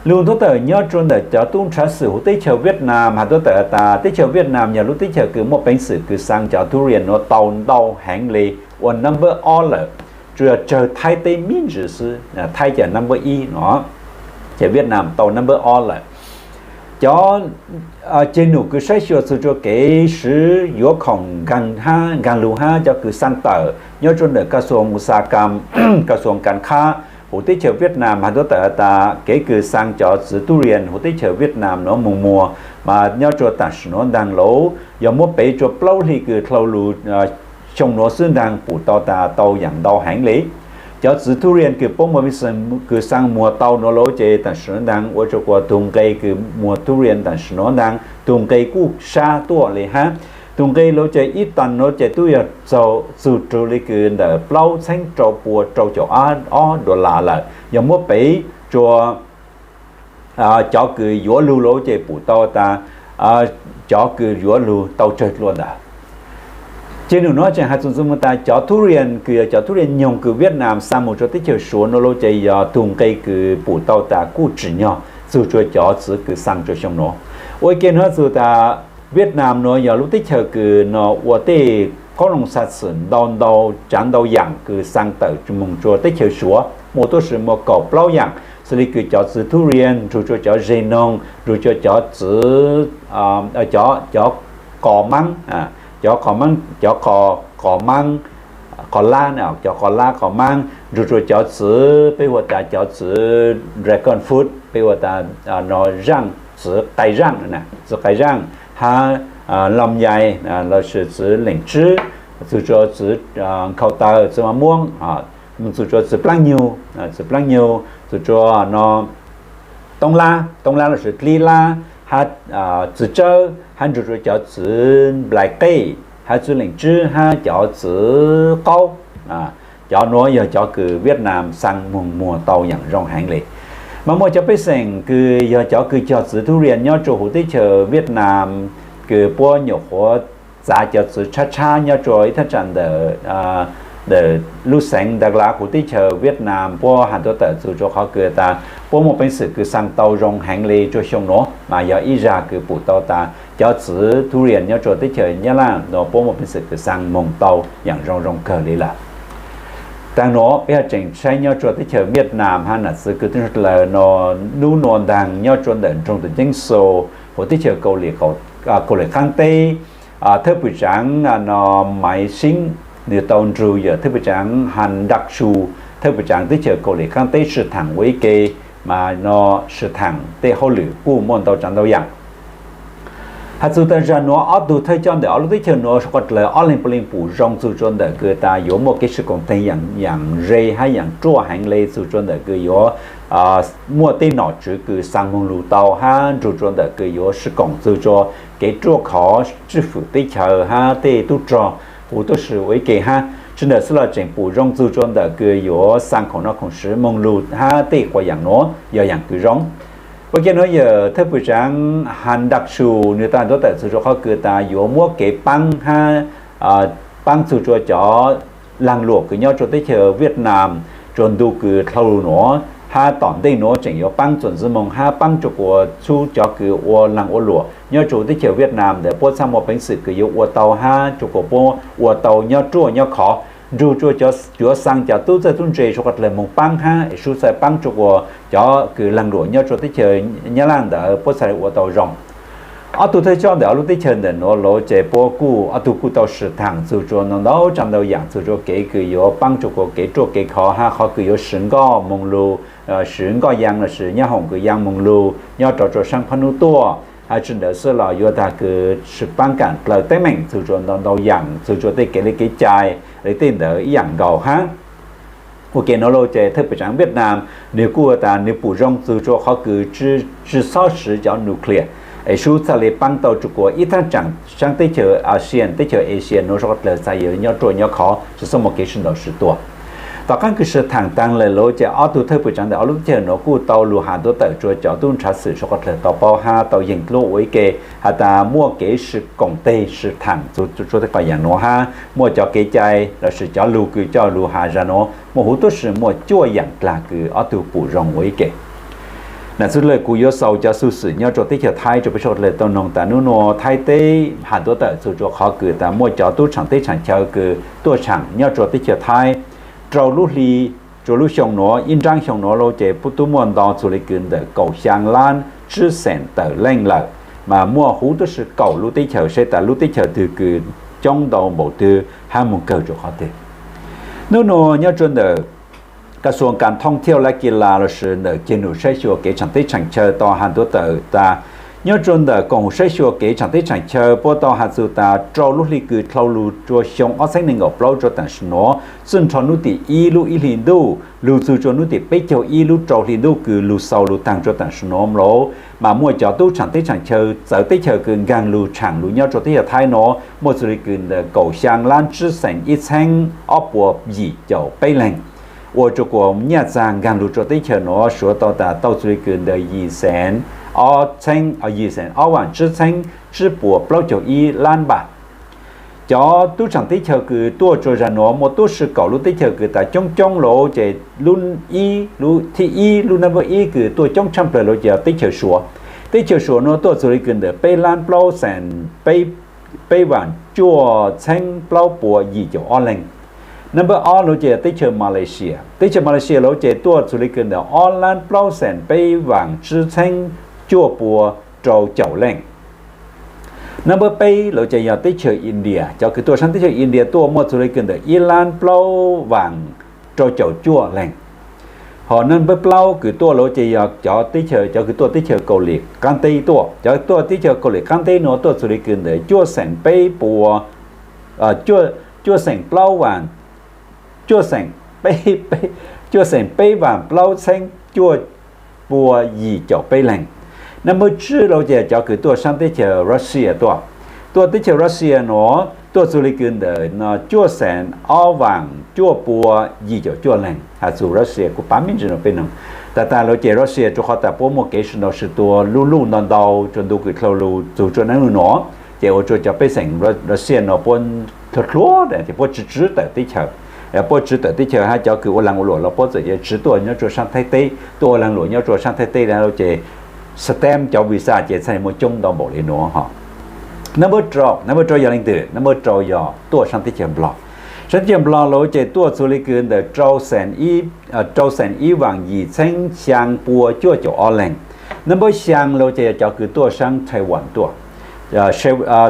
Lug tuab tawm nyob rua ntawm cov tub nrhav xwm huv teb chaws Vietnam has tuab tawm tas teb chaws Vietnam yog lub teb chaws kws muaj peev xwm kws xaa cov tub riam nuav tau ntau heev le, ua number ob lawm, tsuas yog tsawg Thaib teb me ntsis xwb, Thaib ces number ib no, ces Vietnam tau number ob lawm. Cov ceg num kws saib xyuas txug rua kev swv yuav khoom nkaag lug hab cov kws xaa tawm nyob rua ntawm kas xuas uxakas, kas xuas kas khab huv teb chaws Vietnam has tuab tawm tas kev kws xaa cov txwv tub riam huv teb chaws Vietnam nuav moog muag mas nyob rua tam sim nuav ntaag lauj yog muab pev rua plaub hli kws dlhau lug xyoo nuav xwb ntaag pum tau tas tau yaam ntau heev le. Cov txwv tub riam kws puab muaj peev xwm kws xaa muag tau nuav lauj ces tam sim nuav ntaag ua rua kuas tug nqe kws muag tub riam tam sim nuav ntaag tug nqe kuj sab tuaj le hab. Tug nqe lauj ces ib tas nuav ces tub yog txug rua le kws ntawm plaub txheeb rau pua rau caum ob dollar lawm yog muab pev rua cov kws yuav lug lauj ces pum tau tas cov kws yuav lug tau tsawg dlua ntawd. Ceg num nuav tseem has txug txug moog tas cov tub riam kws yog cov tub riam nyoog kws Vietnam xaa moog rua teb chaws Suav nuav lauj ces yog tug nqe kws pum tau tas kuj tsim nyog txug rua cov txwv kws xaa rua xyoo nuav. Ua ke nuav txug tas Vietnam nuav yog lub teb chaws kws nuav ua tej qoob loo xa xwm ntau ntau tsaav ntau yaam kws xaa tawm moog rua teb chaws Suav muaj tuab si muaj kaum plaub yaam xws le kws cov txwv tub riam nrug rua cov zes noog nrug rua cov txwv, cov qos maab, cov qos maab, cov qos maab, qos lab, cov qos lab qos maab nrug rua cov txwv peb hu tas cov txwv dragon fruit peb hu tas no zaaj, txwv qai zaaj, txwv qai zaaj hab lom yais lossis txwv leem tswb, txug rua txwv nkhaus taws, txwv ma muab, txug rua txwv plaab nyug, txwv plaab nyug, txug rua no toob lab, toob lab lossis dlib lab hab txwv tsawb hab nrug rua cov txwv nplais qej hab txwv leem tswb hab cov txwv qaub. Cov nuav yog cov kws Vietnam xaa moog muag tau yaam zoo heev le. Mas muaj cov pej xeem kws yog cov kws cog txwv tub riam nyob rua huv teb chaws Vietnam kws puab nyuam qhuav txav cov txwv tshab tshab nyob rua ib thaj tsam ntawm lub xeev Dak Lak huv teb chaws Vietnam puab has tuab tawm txug rua qhov kws tas puab muaj peev xwm kws xaa tau zoo heev le rua xyoo nuav mas yog ib zag kws pum tau tas cov txwv tub riam nyob rua teb chaws Nyab Laj nuav puab muaj peev xwm kws xaa moog tau yaam zoo zoo kawg le lawm. Taag nuav peb ho tseem saib nyob rua teb chaws Vietnam hab nam txwv kws tub nrhav lawm no, nub nua ntaag nyob rua ntawm nroog Tuam Ceeb Xu huv teb chaws Kaus Lim qaab teb, thawj pwm tsaav no Maiv Xib nwg tau nrug yawm thawj pwm tsaav Has Ntak Su, thawj pwm tsaav teb chaws Kaus Lim qaab teb sib thaam ua ib ke, mas no sib thaam tej hauj lwm kuj muaj ntau tsaav ntau yaam. Has txug tas zag nuav ob tug thawj coj ntawm ob lub teb chaws nuav suav dlawg ob leeg puav leej pum zoo txug rua ntawm kws tas yuav muaj kev sib koom teeg yaam ze hab yaam ruaj heev le txug rua ntawm kws yuav muaj tej nom tswv kws xaa moog lug tau hab nrug rua ntawm kws yuav sib koom txug rua kev ruaj khov tswj fwm teb chaws hab tej tub rog huv tuab si ua ib ke hab tsi ntawm xwb los tseem pum zoo txug rua ntawm kws yuav xaa khoom noj khoom swv moog lug hab tej quas yaam nuav yog yaam kws zoo. Ua ke nuav yawm thawj pwm tsaav Has Ntak Su nwg tau has tuab tawm txug rua qhov kws tas yuav muab kev paab hab paab txug rua cov laag luam kws nyob rua teb chaws Vietnam rua ntu kws dlhau lug nuav hab tom ntej nuav tseem yuav paab txuas ntxiv moog hab paab rua kuas txhua cov kws ua laag ua luam nyob rua teb chaws Vietnam ntawd puab txhaj muaj peev xwm kws yuav ua tau hab rua kuas puab ua tau nyob ruaj nyob khov nrug rua cov yuav xaa cov tub txawj tub ntse suav dlawg moog paab hab sub txhaj paab rua kuas cov kws laag luam nyob rua teb chaws Nyab Laj ntawd puab txhaj le ua tau zoo. Ob tug thawj coj ntawm ob lub teb chaws ntawm nuav lawm ces puab kuj ob tug kuj tau sim thaam txug rua ntau ntau tsav ntau yaam txug rua kev kws yuav paab rua kuas kev ruaj kev khov hab qhov kws yuav swv nkoj moog lug, swv nkoj yaa lossis nyab hoom kws yaa moog lug nyob rua rua saab phab nub tuaj, hab tsi ntawd xwb los yuav tag kws sim paab kaam dlaws teeb meem txug rua ntau ntau yaam txug rua tej kev le kev cai le tej ntawd ib yaam nkaus hab. Ua ke nuav lawm ces thawj pwm tsaam Vietnam nwg kuj tas nwg pum zoo txug rua qhov kws tsi txhob swv cov nuclear es sub txhaj le paab tau rua kuas ib thaaj tsaam saab teb chaws ASEAN, teb chaws Asia nuav sov qhov dlawg txhaj yuav nyob ruaj nyob khov tsi txhob muaj kev sib ntaus sib tua. Tom qaab kws sim thaam taag lawm lawm ces ob tug thawj pwm tsaam ntawm ob lub teb chaws nuav kuj tau lug has ntuav tawm rua cov tub nrhav xwm sov qhov dlawg tau paub hab tau yeeg dluab ua ib ke has tas muaj kev sim koom teg sim thaam txug rua tej qhov yaam nuav hab muaj cov kev cai lossis cov lug kws coj lug has zag nuav muaj huv tub si muaj cuaj yaam dlaag kws ob tug pum zoo ua ib ke. Nam txwv lawm kuv yuav xaus cov xuv xwm nyob rua teb chaws Thaib rua peb sov qhov dlawg tau noog tas nub nuav Thaib teb has ntuav tawm txug rua qhov kws tas muaj cov tub tshaam teb tshaam chaw kws tuaj tshaam nyob rua teb chaws Thaib rua lub hli, rua lub xyoo nuav ib nraab xyoo nuav lawm ces puab tub muaj nto txug le kws ntawm kaum xyaa laab tsib xeem tawm leej lawm, mas muaj huv tub si kaum lub teb chaws seb tas lub teb chaws twg kws coob ntau npaum twg hab moog kawg rua qhov twg. Nub nuav nyob rua ntawm kas xuas kas thoob thiaj la ki la lossis ntawm ceg num saib xyuas kev tshaam teb tshaam chaw tau has ntuav tawm tas nyob rua ntawm koom saib xyuas kev tshaam teb tshaam chaw puab tau has txug tas rua lub hli kws dlhau lug rua xyoo ob txheeb neeg nkaum plaub rua taam sim nuav txwj nrho nub tim ib lub ib hli ntuj lug txug rua nub tim peb caug ib lub rua hli ntuj kws lug xaus lug taag rua taam sim nuav lawm, mas muaj cov tub tshaam teb tshaam chaw txawv teb chaws kws nkaag lug tshaam lug nyob rua teb chaws Thaib nuav muaj txug le kws ntawm kaum xyaa laab tsib xeem ib txheeb ob puas yim caum peb leeg, ua rua kuas nyaj txag nkaag lug rua teb chaws nuav suav tau tas tau txug le kws ntawm yim xeem ob txheeb, yim xeem ob vaam tsib txheeb tsib puas plaub caug ib laab npaj. Cov tub tshaam teb chaws kws tuaj rua zag nuav muaj tub si kaum lub teb chaws kws tas coob coob lawm ces lub ib, lub thib ib, lub number ib kws tuaj coob tshaaj plawg lawm ces yog teb chaws Suav. Teb chaws Suav nuav tuaj txug le kws ntawm peb laab plaub xeem peb vaam cuaj txheeb plaub puas yim caum ob leeg. Number ob lawm ces yog teb chaws Malaysia. Teb chaws Malaysia lawm ces tuaj txug le kws ntawm ob laab plaub xeem peb vaam tsib txheeb cuaj pua rau caum leej. Number peb lawm ces yog teb chaws India. Cov kws tuaj saab teb chaws India tuaj muaj txug le kws ntawm ib laab plaub vaam rau caum cuaj leeg. Hos number plaub kws tuaj lawm ces yog cov teb chaws, cov kws tuaj teb chaws Kaus Lim qaab teb tuaj. Cov tuaj teb chaws Kaus Lim qaab teb nuav tuaj txug le kws ntawm cuaj xeem peb pua, cuaj xeem plaub vaam, cuaj xeem peb, cuaj xeem peb vaam plaub txheeb cuaj pua yim caum peb leeg. Number tsib lawm ces yog cov kws tuaj saab teb chaws Russia tuaj. Tuaj teb chaws Russia nuav tuaj txug le kws ntawm cuaj xeem ob vaam cuaj pua yim caum cuaj leeg. Has txug Russia kuv paab me ntsis rua peb noog. Tag tag lawm ces Russia rua qhov tas puab muaj kev sib ntaus sib tua lub luj ntau ntau rua ntu kws dlhau lug txug rua nub nuav, ces ua rua cov pej xeem Russia nuav puab dlhua dlhua ces puab tsi tsiv tawm teb chaws. Puab tsiv tawm teb chaws hab cov kws ua laag ua luam los puab txawm tsiv tuaj nyob rua saab Thaib teb, tuaj ua laag luam nyob rua saab Thaib teb lawm ces stamp cov visa ces txhaj muaj coob ntau npaum le nuav hos. Number rau, number rau yog leej twg? Number rau yog tuaj saab teb chaws Nplog. Saab teb chaws Nplog lawm ces tuaj txug le kws ntawm rau xeem ib vaam yim txheeb xyaa pua cuaj caum ob leeg. Number xyaa lawm ces yog cov kws tuaj saab Taiwan tuaj.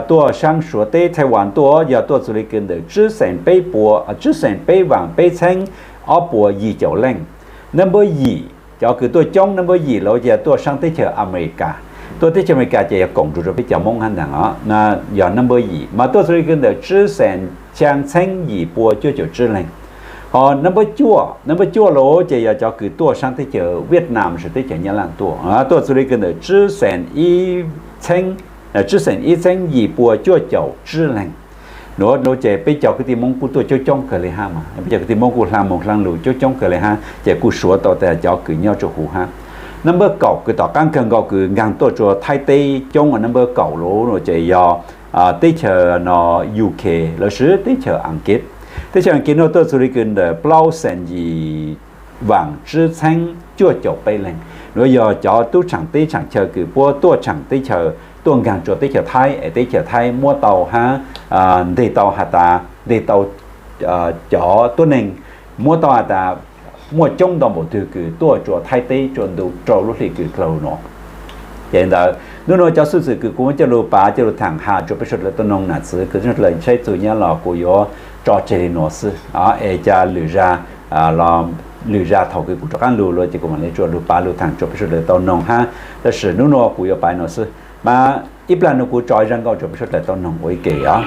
Tuaj saab Suav teb Taiwan tuaj yog tuaj txug le kws ntawm tsib xeem peb pua, tsib xeem peb vaam peb txheeb ob puas yim caum leej. Number yim, cov kws tuaj coob number yim lawm ces yog tuaj saab teb chaws Amelikas. Tuaj teb chaws Amelikas ces yog koom nrug rua peb cov Moob hab ntaag os, yog number yim mas tuaj txug le kws ntawm tsib xeem xyaa txheeb yim pua cuaj caum tsib leeg. Hos number cuaj, number cuaj lawm ces yog cov kws tuaj saab teb chaws Vietnam lossis teb chaws Nyab Laaj tuaj, tuaj txug le kws ntawm tsib xeem ib txheeb, tsib xeem ib txheeb yim pua cuaj caum tsib leeg. Nuav lawm ces peb cov kwv tij Moob kuj tuaj coob coob kawg le hab mas, peb cov kwv tij Moob kuj hla moog hla lug coob coob kawg le hab ces kuj suav tau tas cov kws nyob rua huv hab. Number kaum kws tom qaab kawg nkaus kws nkaag tuaj rua Thaib teb coob ua number kaum lawm ces yog teb chaws no UK lossis teb chaws Askiv. Teb chaws Askiv nuav tuaj txug le kws ntawm plaub xeem yim vaam tsib txheeb cuaj caum peb leeg. Nuav yog cov tub tshaam teb tshaam chaw kws puab tuaj tshaam teb chaws tuaj nkaag rua teb chaws Thaib es teb chaws Thaib muab tau hab nteg tau has tas nteg tau cov tuab neeg muab tau has tas muaj coob ntau npaum twg kws tuaj rua Thaib teb rua ntu rau lub hli kws dlhau nuav. Ces li ntawd, hnub nuav cov xwm txwm kws kuv muab coj lug pav coj lug thaam has rua peb suav dlawg tau noog nam txwv kws suav dlawg saib txug nyab los kuv yuav tso tseg li nuav xwb, es ca lwm zag, lwm zag thaum kws kuv rov qaab lug lug ces kuv maam le tsuas lug pav lug thaam rua peb suav dlawg tau noog hab. Tab sis hnub nuav kuv yuav pav li nuav xwb, mas ib plag nuav kuv tso zaj nkauj rua peb suav dlawg tau noog ua ib ke os.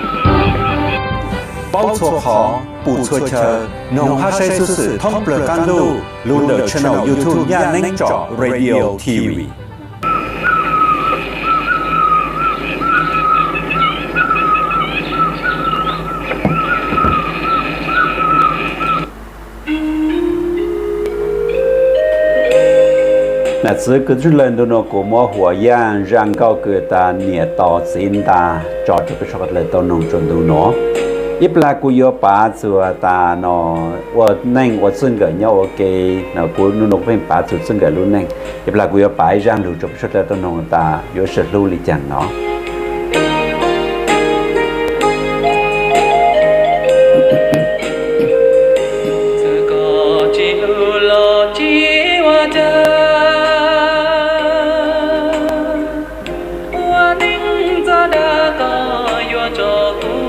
Paub txhua qhov, pum txhua chaw, noog hab saib xwm txwm thoob plawg qaab ntuj lug ntawm channel YouTube Nyaj Neeb Tsom Radio T V. Nam txwv kws txug le ntu nuav kuv muab huas yaj zaj nkauj kws tas niam tos txiv ntas tso rua peb suav dlawg tau noog rua ntu nuav. Ib plag kuv yuav pav txug tas no ua neej ua txij nkawm nyob ua ke, kuv nub nuav kuv pheej pav txug txij nkawm lub neej. Ib plag kuv yuav pav ib zaj lug rua peb suav dlawg tau noog tas yuav sib hlub li caag no. Txawm koj tsis hlub los tsis ua cas, ua neej txog dag koj yuav tso kuv,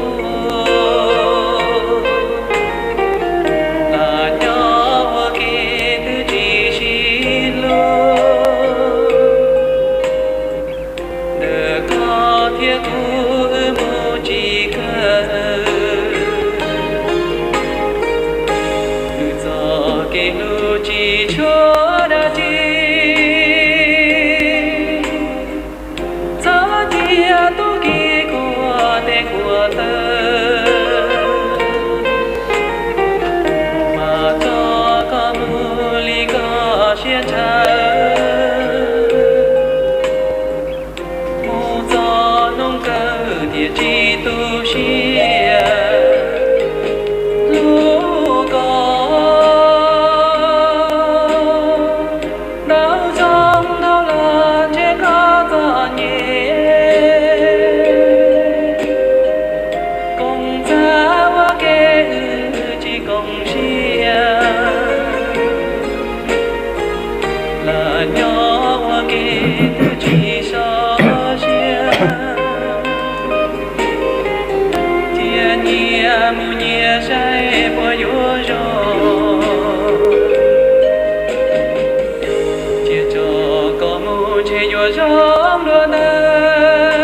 lam nyob ua ke twb tsis sib hlub. Ntawm koj thiab kuv wb mus tsis kawg, wb txoj kev hlub tsis tshuav dab tsi. Txhob cia tub ki khuam tes khuam taw, mas tso koj mus li koj siab ntshaw. Mus txog hnub kawg tiam tsis tu siab hlub koj. Ntau xyoo dhau los ntshe koj txom nyem, koom txag ua ke wb tsis koom siab. Lam nyob ua ke twb tsis sov siab, cia nyias mus nyias saib puas yuav zoo. Cia tso koj mus ntshe yuav zoo dua ntawd.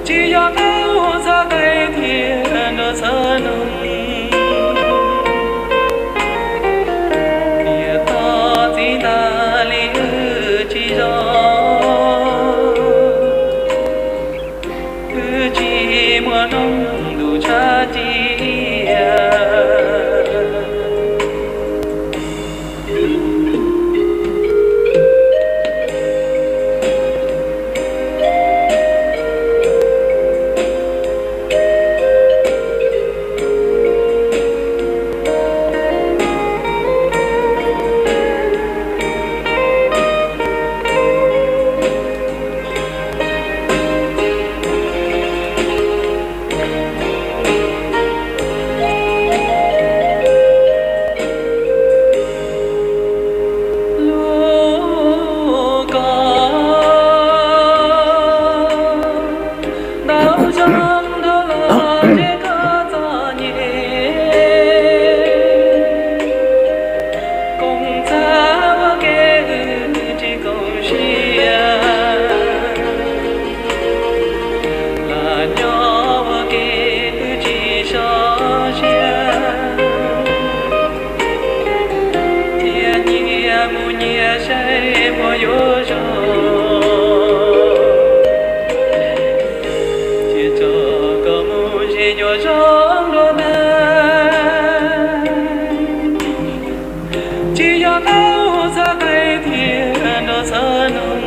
Tsis yog tau txhawb qees thiab nrog txhawb noog, niam toj txiv ntas li wb tsis zoo, twb tsis muaj noog ntuj tshaj ci. Hlub koj ntau xyoo dhau los ntshe koj txom nyem, koom txag ua ke wb tsis koom siab. Lam nyob ua ke twb tsis sov siab, cia nyias mus nyias saib puas yuav zoo. Cia tso koj mus ntshe yuav zoo dua ntawd. Tsis yog tau txhawb qees thiab nrog txhawb noog,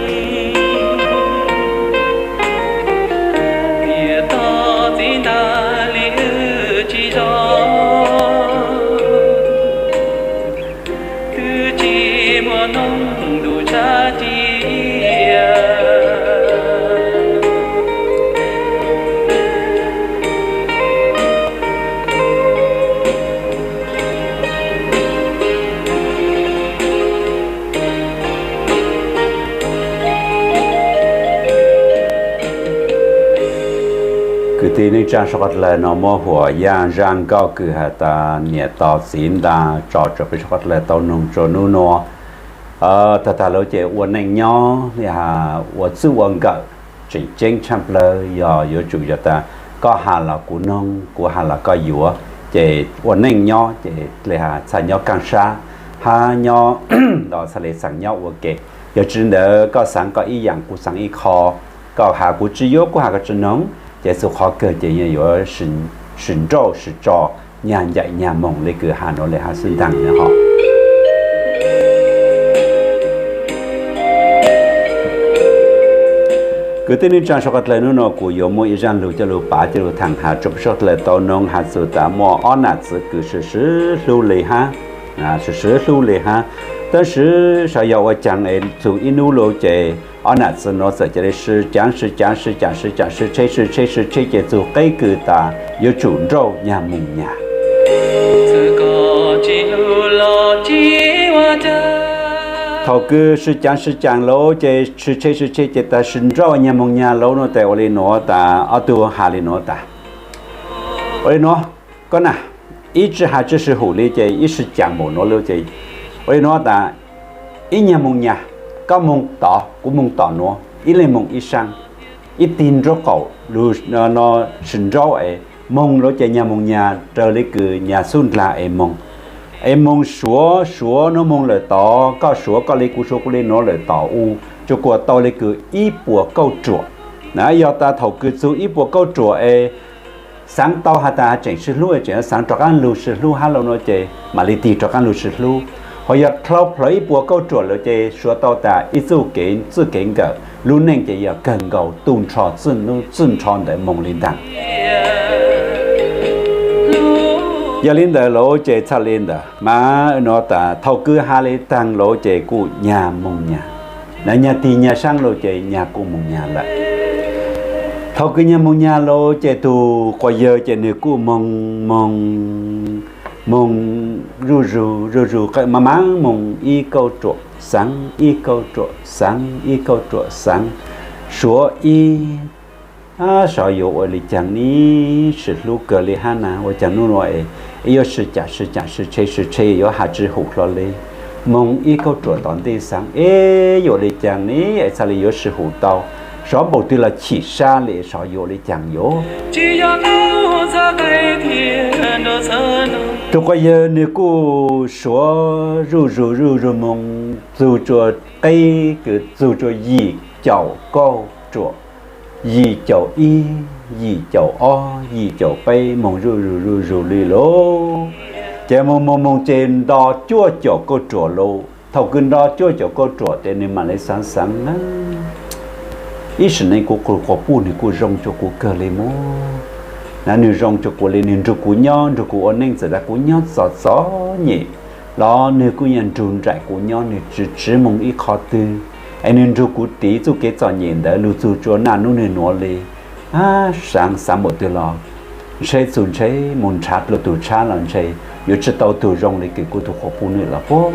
niam toj txiv ntas li wb tsis zoo, twb tsis muaj noog ntuj tshaj ci. Tib neej tsaa sab qhov dlaag no muab huam yaaj zaaj nkauj kws has tas niam tau txiv ntaag tso rua peb sab qhov dlaag tau noog rua nub nua. Tag tag lawm ces ua neej nyob le has ua txwj ua nkawm tseem ceeb tshaj plawg yog yuav tsum yog tas koj has los kuv noog, kuv has los koj yuav, ces ua neej nyob ces le has txhaj nyob kaaj sab hab nyob los txhaj le xaav nyob ua ke. Yog tsi ntawd koj xaav koj ib yaam kuv xaav ib qho, koj has kuv tsi yuav kuv has koj tsi noog, ces txhua qhov kawg ces yuav sib nrauj sib tso, nyag ncaim nyag moog le kws has nuav le hab xwb ntaag nyob hov. Kwv tij neej tsaa sab qhov dlaag nub nua kuv yuav muaj ib zaaj lug coj lug pav coj lug thaam has rua peb sab qhov dlaag tau noog has txug tas muaj ob nam txiv kws sib sib hlub le hab, sib sib hlub le hab. Tab sis xyov yog ua caag es txug ib nub lug ces ob nam txiv nuav txawm ca le sib caav sib caav sib caav sib caav sib tsheb sib tsheb sib tsheb ces txug qeb kws tas yuav tsum nrauj nyag moog nyag. Thaum kws sib caav sib caav lawm ces sib tsheb sib tsheb ces tas sib nrauj nyag moog nyag lawm no tes ua le nuav tas ob tug has le nuav tas, ua le nuav, koj na, ib tsi has tsi sib hum le ces ib sib caav npaum nuav lawm ces ua le nuav tas ib nyag moog nyag, koj moog tod kuv moog tom nuav, ib leeg moog ib saab, ib tig nraub qaum lug no sib nrauj es moog lawm ces nyag moog nyag raws le kws nyag xub ndlag es moog. Es moog suav suav nuav moog lawm tod, koj suav koj le kuv suav kuv le nuav lawm tod u, tsua kuas tau le kws ib puas kauj ruam. Na yog tas thaum kws txug ib puas kauj ruam es xaav tau has tas tseem sib hlub es tseem xaav rov qaab lug sib hlub hab lawm no ces mam le tig rov qaab lug sib hlub. Ho yog dlhau plhawv ib puas kauj ruam lawm ces suav tau tas ib txuj kev txwj kev nkawm lub neej ces yog kawg nkaus tu nrho txwj nub txwj nrho ntawd moog le ntaag. Yog le ntawd lawm ces txhaj le ntawd mas nuav tas thaum kws has le taag lawm ces kuj nyag moog nyag, na nyag tig nyag saab lawm ces nyag kuj moog nyag lawm. Thaum kws nyag moog nyag lawm ces tug quas yawg ces nwg kuj moog moog moog zuj zug zuj zug qe mas maam moog ib kauj ruam xaav ib kauj ruam xaav ib kauj ruam xaav, suav ib, xyov yuav ua le caag ne, sib hlub kawg le hab na ua caag nub nua es yuav sib caav sib caav sib tsheb sib tsheb yuav has tsi hum hlo le. Moog ib kauj ruam tom ntej xaav es yuav ua le caag ne es txhaj le yuav sib hum tau, xyov npaum twg los chim sab le xyov yuav ua le caag yuav. Tug quas yawg nwg kuj suav zuj zug zuj zug moog txug tsua qeb kws txug tsua yim caum kauj ruam, yim caum ib, yim caum ob, yim caum peb moog zuj zug zuj zug le lauj. Ces moog moog moog ces nto cuaj caum kauj ruam lauj. Thaum kws nto cuaj caum kauj ruam ces nwg mam le xaav xaav na, ib sim neej kuv tug quas puj nwg kuj zoo tsua kuv kawg le mog. Na nwg zoo tsua kuv le, nwg nrug kuv nyob nrug kuv ua neej txawm tas kuv nyob txom txom nyem los nwg kuj yog nrug nraim kuv nyob, nwg tsi tsiv moog ib qho twg, es nwg nrug kuv tiv txuj kev txom nyem ntawd lug txug tsua naj nub nwg nuav le. Xaav xaav npaum twg los ntshe txug ntshe moog nrhav dlua tug tshab los ntshe yuav tsi tau tug zoo le kws kuv tug quas puj nwg los puab.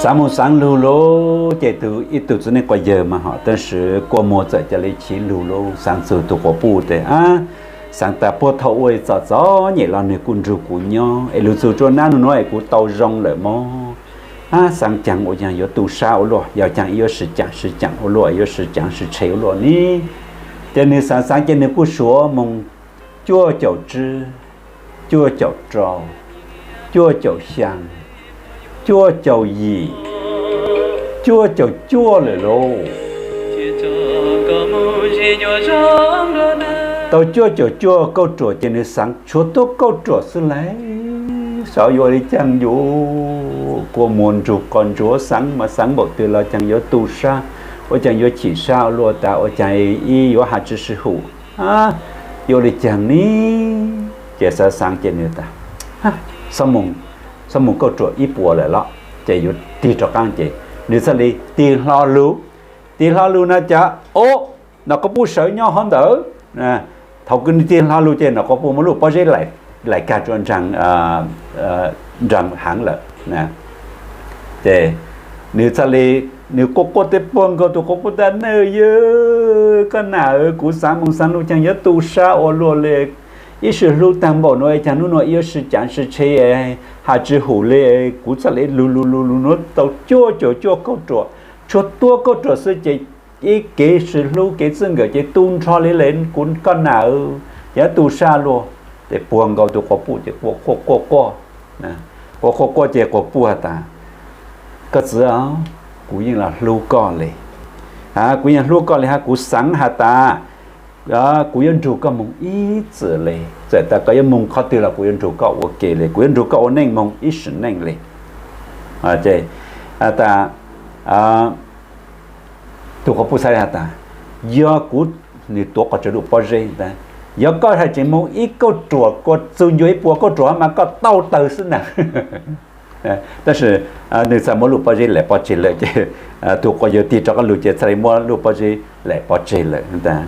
Xaav moog xaav lug lauj, ces tug ib tug txiv neej quas yawg mas hom tab sis kua muag txawm ca le chiv lug lauj, xaav txug tug quas puj tes, xaav tas puag thaum ub txom txom nyem los nwg kuj nrug kuv nyob es lug txug tsua naj nub nuav es kuv tau zoo lawm mog. Xaav caag ua caag yuav tu sab ua luaj, yog caag yuav sib caam sib caam ua luaj, yuav sib caam sib tsheb ua luaj ne. Ces nwg xaav xaav ces nwg kuj suav moog cuaj caum tsib, cuaj caum rau, cuaj caum xyaa, cuaj caum yim, cuaj caum cuaj lawm lauj. Tau cuaj caum cuaj kauj ruam ces nwg xaav tshuav tuab kauj ruam xwb lauj. Xyov yuav ua le caag yuav, kua muag nrug qos ntsuav, xaav mas xaav npaum twg los caag yuav tu sab, ua caag yuav chim sab ua luaj tas ua caag ib yuav has tsi sib hum, yuav ua le caag ne. Ces xaav xaav ces nwg tas, xob moog kauj ruam ib puas lawm los ces yuav tig rov qaab ces nwg txhaj le tig hlo lug. Tig hlo lug na cas, o, Nom Koj Puj sawv nyob hov ntawd. Thaum kws nwg tig hlo lug ces Nom Koj Puj muab lub pob zeb laim kag rua nraag haav lawm. Ces nwg txhaj le Nws quaj quaj tes puag nkaus tus quas puj tas, Naj yawg, koj nam, kuv xaav moog xaav lug caag yuav tu sab ua luaj le. Ib sim hlub taag npaum nuav caag nub nuav ib yuav sib caav sib tshe, has tsi hum le. Kuv txhaj le lug lug lug lug nuav tau cuaj caum cuaj kauj ruam, tsuas tuab kauj ruam xwb ces ib kev sib hlub kev txwj nkawm ces tu nrho le le, kuv koj nam, ces yuav tu sab luaj. Ces puag nkaus tus quas puj ces quaj quaj quaj quaj, quaj quaj quaj ces quas puj has tas, Koj txiv, kuv yeej los hlub koj le, kuv yeej hlub koj le hab kuv xaav has tas kuv yuav nrug koj moog ib txwm le. Txawm tas koj yuav moog qhov twg los kuv yuav nrug koj ua ke le, kuv yuav nrug koj ua neej moog ib sim neej le. Ces tas, tus quas puj txhaj has tas, Yog kuv, nws tuav qhov tsaws lub pob zeb tas, Yog koj haj tseem moog ib kauj ruam, koj txug ncua ib puas kauj ruam mas koj tau tawg xwb ntag. Tab sis nws txhaj muab lub pob zeb laim pov tseg lawm ces tus quas yawg tig rov qaab lug ces txhaj le muab lub pob zeb laim pov tseg lawm tas,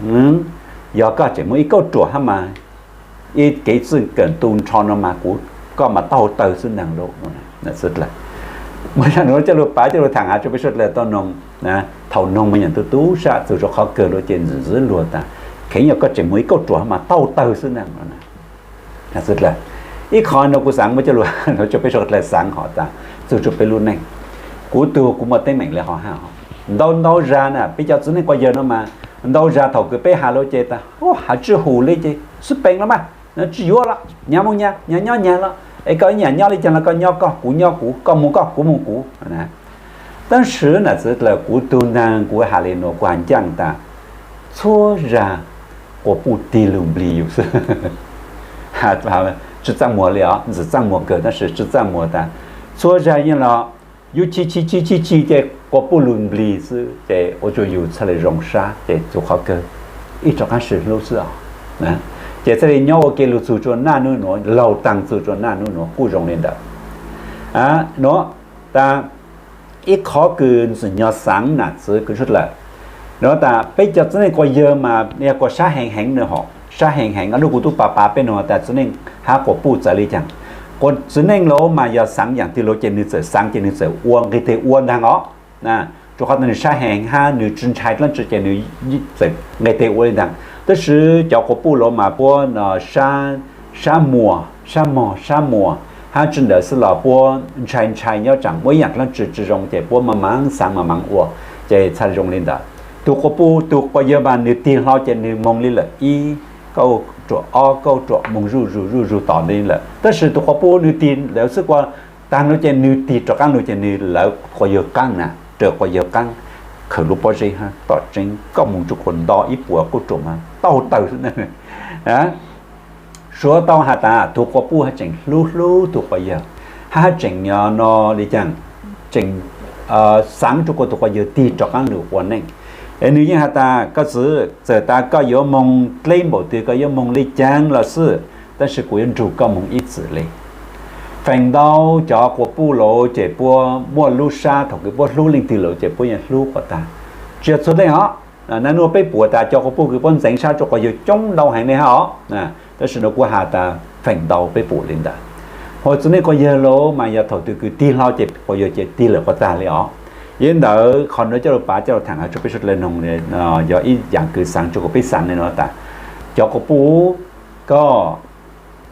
Yog koj tseem moog ib kauj ruam hab mas ib kev txwj nkawm tu nrho no mas kuv, koj mas tau tawg xwb ntag lauj. Muaj zaj nuav coj lug pav coj lug thaam has rua peb suav dlawg tau noog. Thaum noog mas nyaam tub tub sab txug rua qhov kawg lawm ces ntxim ntxwv luag tas, Kheev yog koj tseem moog ib kauj ruam hab mas tau tawg xwb ntag. Ib qho no kuv xaav muab coj lug rua peb suav dlawg xaav hov tas txug rua peb lub neej. Kuv tug kuv muaj teeb meem le hov hab, ntau ntau zag na peb cov txiv neej quas yawg no mas ntau zag thaum kws peb has lawm ces tas, Has tsi hum le ces xwb peem los mas, tsi yuav los nyag moog nyag, nyag nyob nyag los, es koj ib nyam nyob le caag los koj nyob koj, kuv nyob kuv, koj moog koj, kuv moog kuv. Tab sis nam txiv dlawg, kuv tug ntaag kuv has le nuav kuv has ncaaj tas, txhua zag quas puj tig lug nplig yus xwb. Tsi txaaj muag le os, ntxim txaaj muag kawg tab sis tsi txaaj muag tas txhua zag yeej los yus chim chim chim chim chim ces quas puj lug nplig xwb ces ua rua yus txhaj le zoo sab ces txug qhov kawg ib rov qaab sib hlub xwb os. Ces txhaj le nyob ua ke lug txug rua naj nub nuav, laug taag txug rua naj nub nuav kuj zoo le ntawd. Nuav tas ib qhov kws ntxwg nyoog xaav nam txiv kws suav dlawg, nuav tas peb cov txiv neej quas yawg mas yog kuas sab heev heev nws hov, sab heev heev. Lub kuv tub pav pav peb nuav tas txiv neej hab quas puj txawv le caag. Quas txiv neej los mas yog xaav yaam twg los ces nws txawm xaav ces nws txawm ua nqe teg ua ntaag os. Rua qhov tas nws sab heev hab nws tsi ntshai dlaab tsi ces nws txawm nqe teg ua le ntaag. Tab sis cov quas puj los mas puab sab muag, sab mog, sab muag, hab tsi ntawd xwb los puab ntshai ntshai nyob tsaam muaj ib yaam dlaab tsi tsi zoo ces puab maam maam xaav maam maam ua, ces txhaj zoo le ntawd. Tug quas puj, tug quas yawg mas nws tig hlo ces nws moog le lawm ib kauj ruam ob kauj ruam moog zuj zus zuj zus tom le lawm. Tab sis tug quas puj nws tig lawm xwb kuas taag lug ces nws tig rov qaab lug ces nws lawv quas yawg qaab na, raws quas yawg qaab, khaws lub pob zeb hab tom tseeb koj moog rua kuas nto ib puas kauj ruam mas tau tawg xwb na. Suav tau has tas tug quas puj haj tseem hlub hlub tug quas yawg, hab haj tseem nyob no le caag, tseem xaav rua kuas tug quas yawg tig rov qaab lug ua neej. Es nws yeej has tas koj txiv, txawm tas koj yuav moog dleb npaum twg, koj yuav moog le caag los xwb, tab sis kuv yuav nrug koj moog ib txwm le. Feem ntau cov quas puj lawm ces puab muaj lub sab thaum kws puab hlub leej twg lawm ces puab yeej hlub quas tag. Tsi yog txhua leej os, naj nuav peb pum tas cov quas puj kws puab ntxeev sab rua quas yawg coob ntau heev le hab os. Tab sis nuav kuv has tas feem ntau peb pum le ntawd. Ho txiv neej quas yawg lawm mas yog thaum twg kws tig hlo ces quas yawg ces tig lawm quas tag le os. Yog le ntawd qhov nuav coj lug pav coj lug thaam has rua peb suav dlawg noog, yog ib yaam kws xaav rua kuas peb xaav le nuav tas, cov quas puj, koj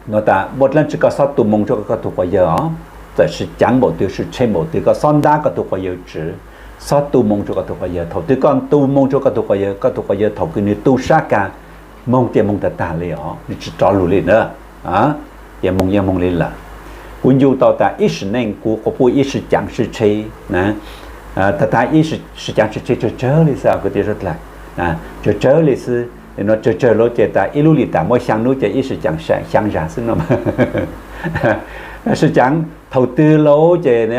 nuav tas muaj dlaab tsi koj xob tu moo rua koj tug quas yawg os. Txawm sib caav npaum twg sib tshev npaum twg koj xob ntab koj tug quas yawg tswv, xob tu moo rua koj tug quas yawg. Thaum twg koj tu moo rua koj tug quas yawg, koj tug quas yawg thaum kws nws tu sab kag, moog ces moog tag tag le os, nws tsis rov lug le na. Ces moog yeej moog le lawm. Kuv ncu tau tas ib sim neej kuv quas puj ib sib caav sib tshev, tag tag ib sib caav sib tshev tsawg tsawg le xwb kwv tij suav dlawg, tsawg tsawg le xwb. Nuav tsawg tsawg lawm ces tas ib lub lim tas muaj xyaa nub ces ib sib caav xyaa zag xwb no. Sib caav thaum twg lawm ces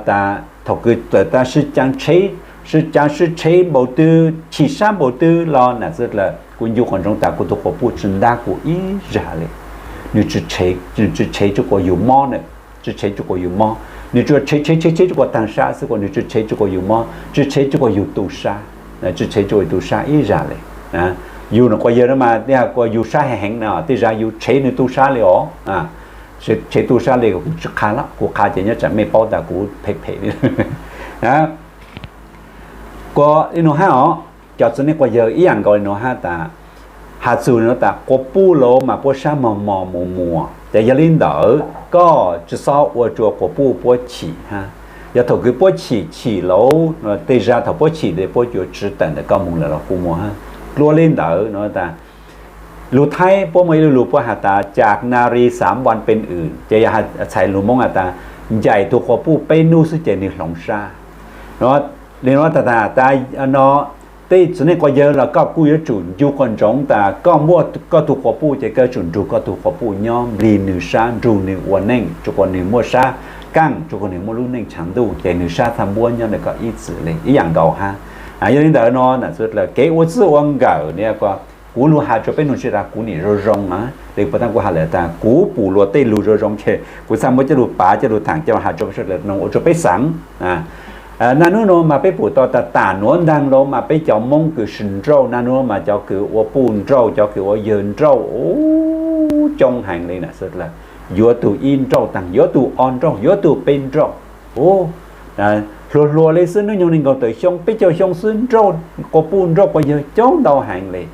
tas thaum kws txawm tas sib caav tshev, sib caav sib tshev npaum twg chim sab npaum twg los nam txiv dlawg, kuv ncu qhov ntsoov tas kuv tug quas puj tsis ntab kuv ib zag le. Nws tsis tshev rua kuas yus mob na, tsis tshev rua kuas yus mob, nws tsuas tshev tshev tshev tshev rua kuas taag sab xwb, kuas nws tsis tshev rua kuas yus mob, tsis tshev rua kuas yus tu sab, tsis tshev rua yus tu sab ib zag le. Yus nuav quas yawg no mas yog kuas yus sab heev heev no tej zag yus tshev nws tu sab le os. Tshev tu sab le kuv tsis qha los kuv qha ces nyob tsam mej paub tas kuv phem phem li. Kuv li nuav hab os, cov txiv neej quas yawg ib yaam nkaus li nuav hab tas, has txug nuav tas quas puj lawm mas puab sab mog mog muas muas, ces yog li ntawd koj tsi xob ua rua quas puj puab chim hab. Yog thaum kws puab chim chim lawm, tej zag thaum puab chim ces puab yuav tsi tawm ntawm koj moog lawm los kuj muaj hab. Dlua li ntawd nuav tas, lug Thaib puab muaj ib lu lug puab has tas จากนารีสามวันเป็นอื่น ces yog txhais lug Moob has tas ncaim tug quas puj peb nub xwb ces nwg hloov sab. Li nuav tas tas no, tej txiv neej quas yawg los koj kuj yuav tsum ncu quas ntsoov tas koj muaj koj tug quas puj ces koj yuav tsum nrug koj tug quas puj nyob, nplig nwg sab, nrug nwg ua neej, rua quas nwg muaj sab kaaj, rua quas nwg muaj lub neej tshav ntuj, ces nwg sab txha npuab nyob ntawm koj ib txwm li ib yaam nkaus hab. Yog li ntawd no, kev ua txij ua nkawm, kuv lug has rua peb noog sawv daws, kuv nim zoo zoo na, le puag ta kuv has lawm tas kuv pum luag tej lug zoo zoo ces kuv txha muab coj lug pav coj lug thaam coj lug has rua peb sawv daws noog ua rua peb xaav. Naj nub nuav mas peb pum tau tas tam nuav ntaag los mas peb cov Moob kws sw nrauj naj nub mas cov kws ua puj nrauj, cov kws ua yawg nrauj, coob heev li na sawv daws. Yuav tug ib nrauj taag, yuav tug ob nrauj, yuav tug peb nrauj. Hluas hluas li xwb, nub nyoog neeg nkaum tawm xyoo peb caug xyoo xwb nrauj quas puj nrauj quas yawg coob ntau heev li.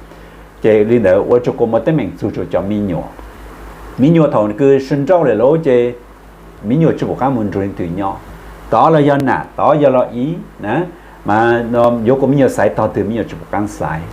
Ces li ntawd ua rua kuv muaj teeb meem txug rua cov mi nyuam. Mi nyuam thaum kws sw nrauj lawm lauj ces mi nyuam tsi pum qaab moog nrug leej twg nyob. Tod los yog nam, tod yog los iv na, mas yuav kuas mi nyuam xaiv tog twg mi nyuam tsi pum qaab xaiv.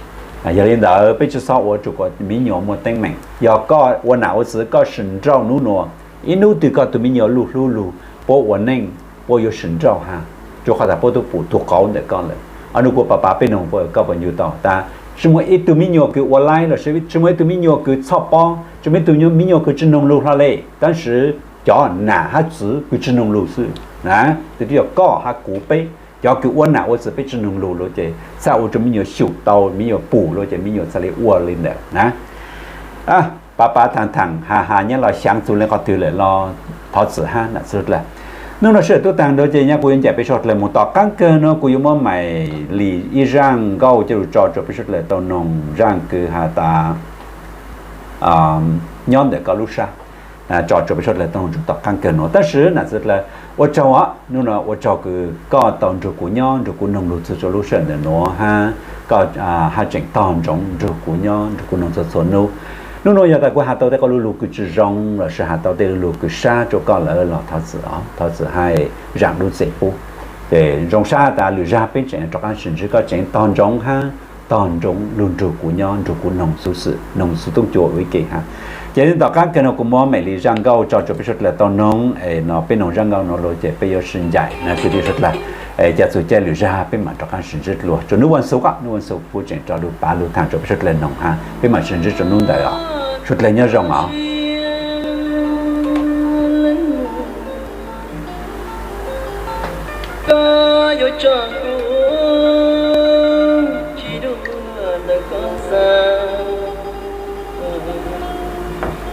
Yog li ntawd peb tsi xob ua rua kuas mi nyuam muaj teeb meem. Yog koj ua nam ua txiv koj sw nrauj nub nuav, ib nub twg koj tug mi nyuam luj hlub lug, puab ua neej puab yuav sw nrauj hab, rua qhov tas puab tub pum tug qauv ntawm koj lawm. Ob nub kuv pav pav peb noog koj puas ncu tau tas tsi muaj ib tug mi nyuam kws ua laib los sis tsi muaj ib tug mi nyuam kws txhoj pob, tsi muaj ib tug mi nyuam kws tsi noog lug hlo le, tab sis cov nam hab txiv kws tsi noog lug xwb na, twb yog koj hab kuv peb cov kws ua nam ua txiv peb tsi noog lug lawm ces txhaj ua rua mi nyuam xyum tau, mi nyuam pum lawm ces mi nyuam txhaj le ua li ntawd na. Pav pav thaam thaam has has nyob los xyaav txug le qhov twg lawm los thov txim hab na sawv daws. Nub nuav sawv daws tub taag nrho ces nyab kuv yuav ncaim peb sawv daws moog tom qaab kawg nuav kuv yuav muab Maiv Lis ib zaaj nkauj coj lug tso rua peb sawv daws tau noog, zaaj kws has tas nyob ntawm koj lub sab, tso rua peb sawv daws tau noog tom qaab kawg nuav. Tab sis na sawv daws, ua tsaug os, nub nuav ua tsaug kws koj tau nrug kuv nyob nrug kuv noog lug txug rua lub sij hawm ntawm nuav hab, koj haj tseem tog ntsoov nrug kuv nyob nrug kuv noog txhua txhua nub. Nub nuav yog tas kuv has tau tej qauv lu lug kws tsi zoo lossis has tau tej lu lug kws sab rua koj lawm los thov txim os, thov txim hab zaam lub txim pub. Ces zoo sab tas lwm zag peb tseem rov qaab sim ntsib, koj tseem tog ntsoov hab tog ntsoov lug nrug kuv nyob nrug kuv noog xuv xwm, noog xuv tooj cua ua ib ke hab. Ces tom qaab kawg no kuv muab Maiv Lis zaaj nkauj tso rua peb sawv daws tau noog es no peb noog zaaj nkauj no lug ces peb yuav sib ncaim na kwv tij sawv daws. Ca txug caij lwm zag peb mam rov qaab sim ntsib dlua. Rua nub vas xuv, nub vas xuv kuv tseem rov lug pav lug thaam rua peb sawv daws noog hab peb mam sib ntsib rua nub ntawd os. Sawv daws nyob zoo os. Koj yuav tso kuv tsis dua ntawm koj xav,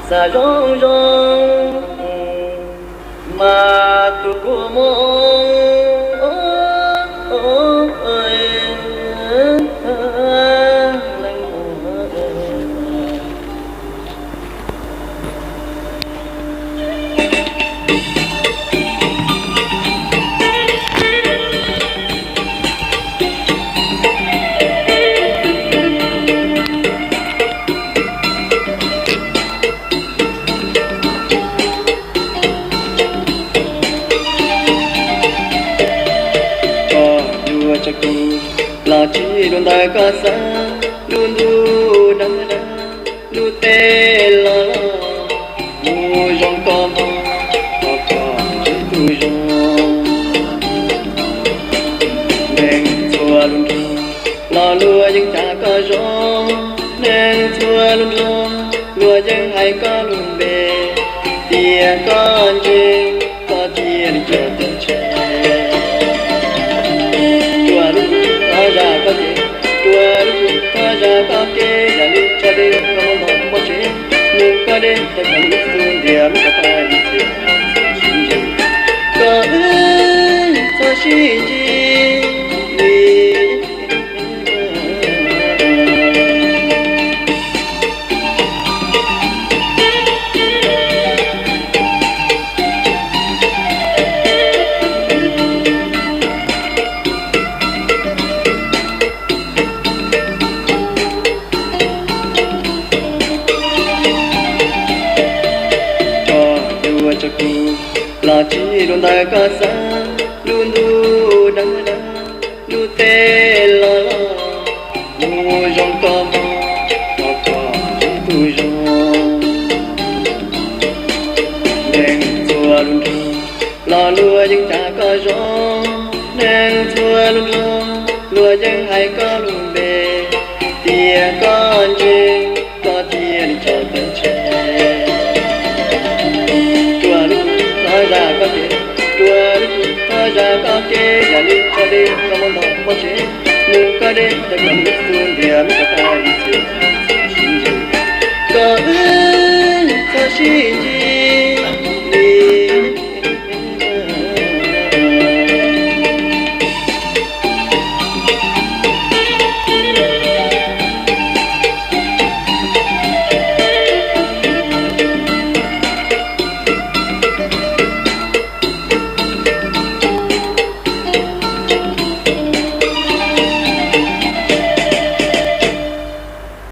xav zoo zoo mas tus kua muag. Koj yuav tso kuv los tsis dua ntawm koj xav, lub ntuj dag dag, lub teb los los, mus zoo koj hmo, koj koj tsis tu zoo. Neeg txhua lub nroog los luag yeej cas koj zoo, neeg txhua lub nroog luag yeej hais koj lub npe, tias koj ntse, koj cia li tso tau ntshe. Rua lub thov zam koj ke, rua lub thov zam koj ke, yam li tso dej koj muab npog muab tsev, nug koj dej tau koj lub xub ntiag muab koj tag ib txhia txhua sib ntsig, koj wb txhob sib ntsig li. Los tsis rau ntawm koj xav, lub ntuj dawb dawb, lub teb los los, mus zoo koj mog, koj koj tsis tu zoo. Neeg txhua lub nroog, los luag yeej cas koj zoo, neeg txhua lub nroog, luag yeej hais koj lub npe, tias koj ntse, koj thiaj li tso tawm tseg. Ruam lub kub thov zam koj kev, ruam lub kub thov zam koj kev, yam li tso dej koj muab ntog muab tsev, mus koj dej ntawm koj lub xub ntiag, muab koj tag ib txhia sib ntsib. Koj wb txhob sib ntsib,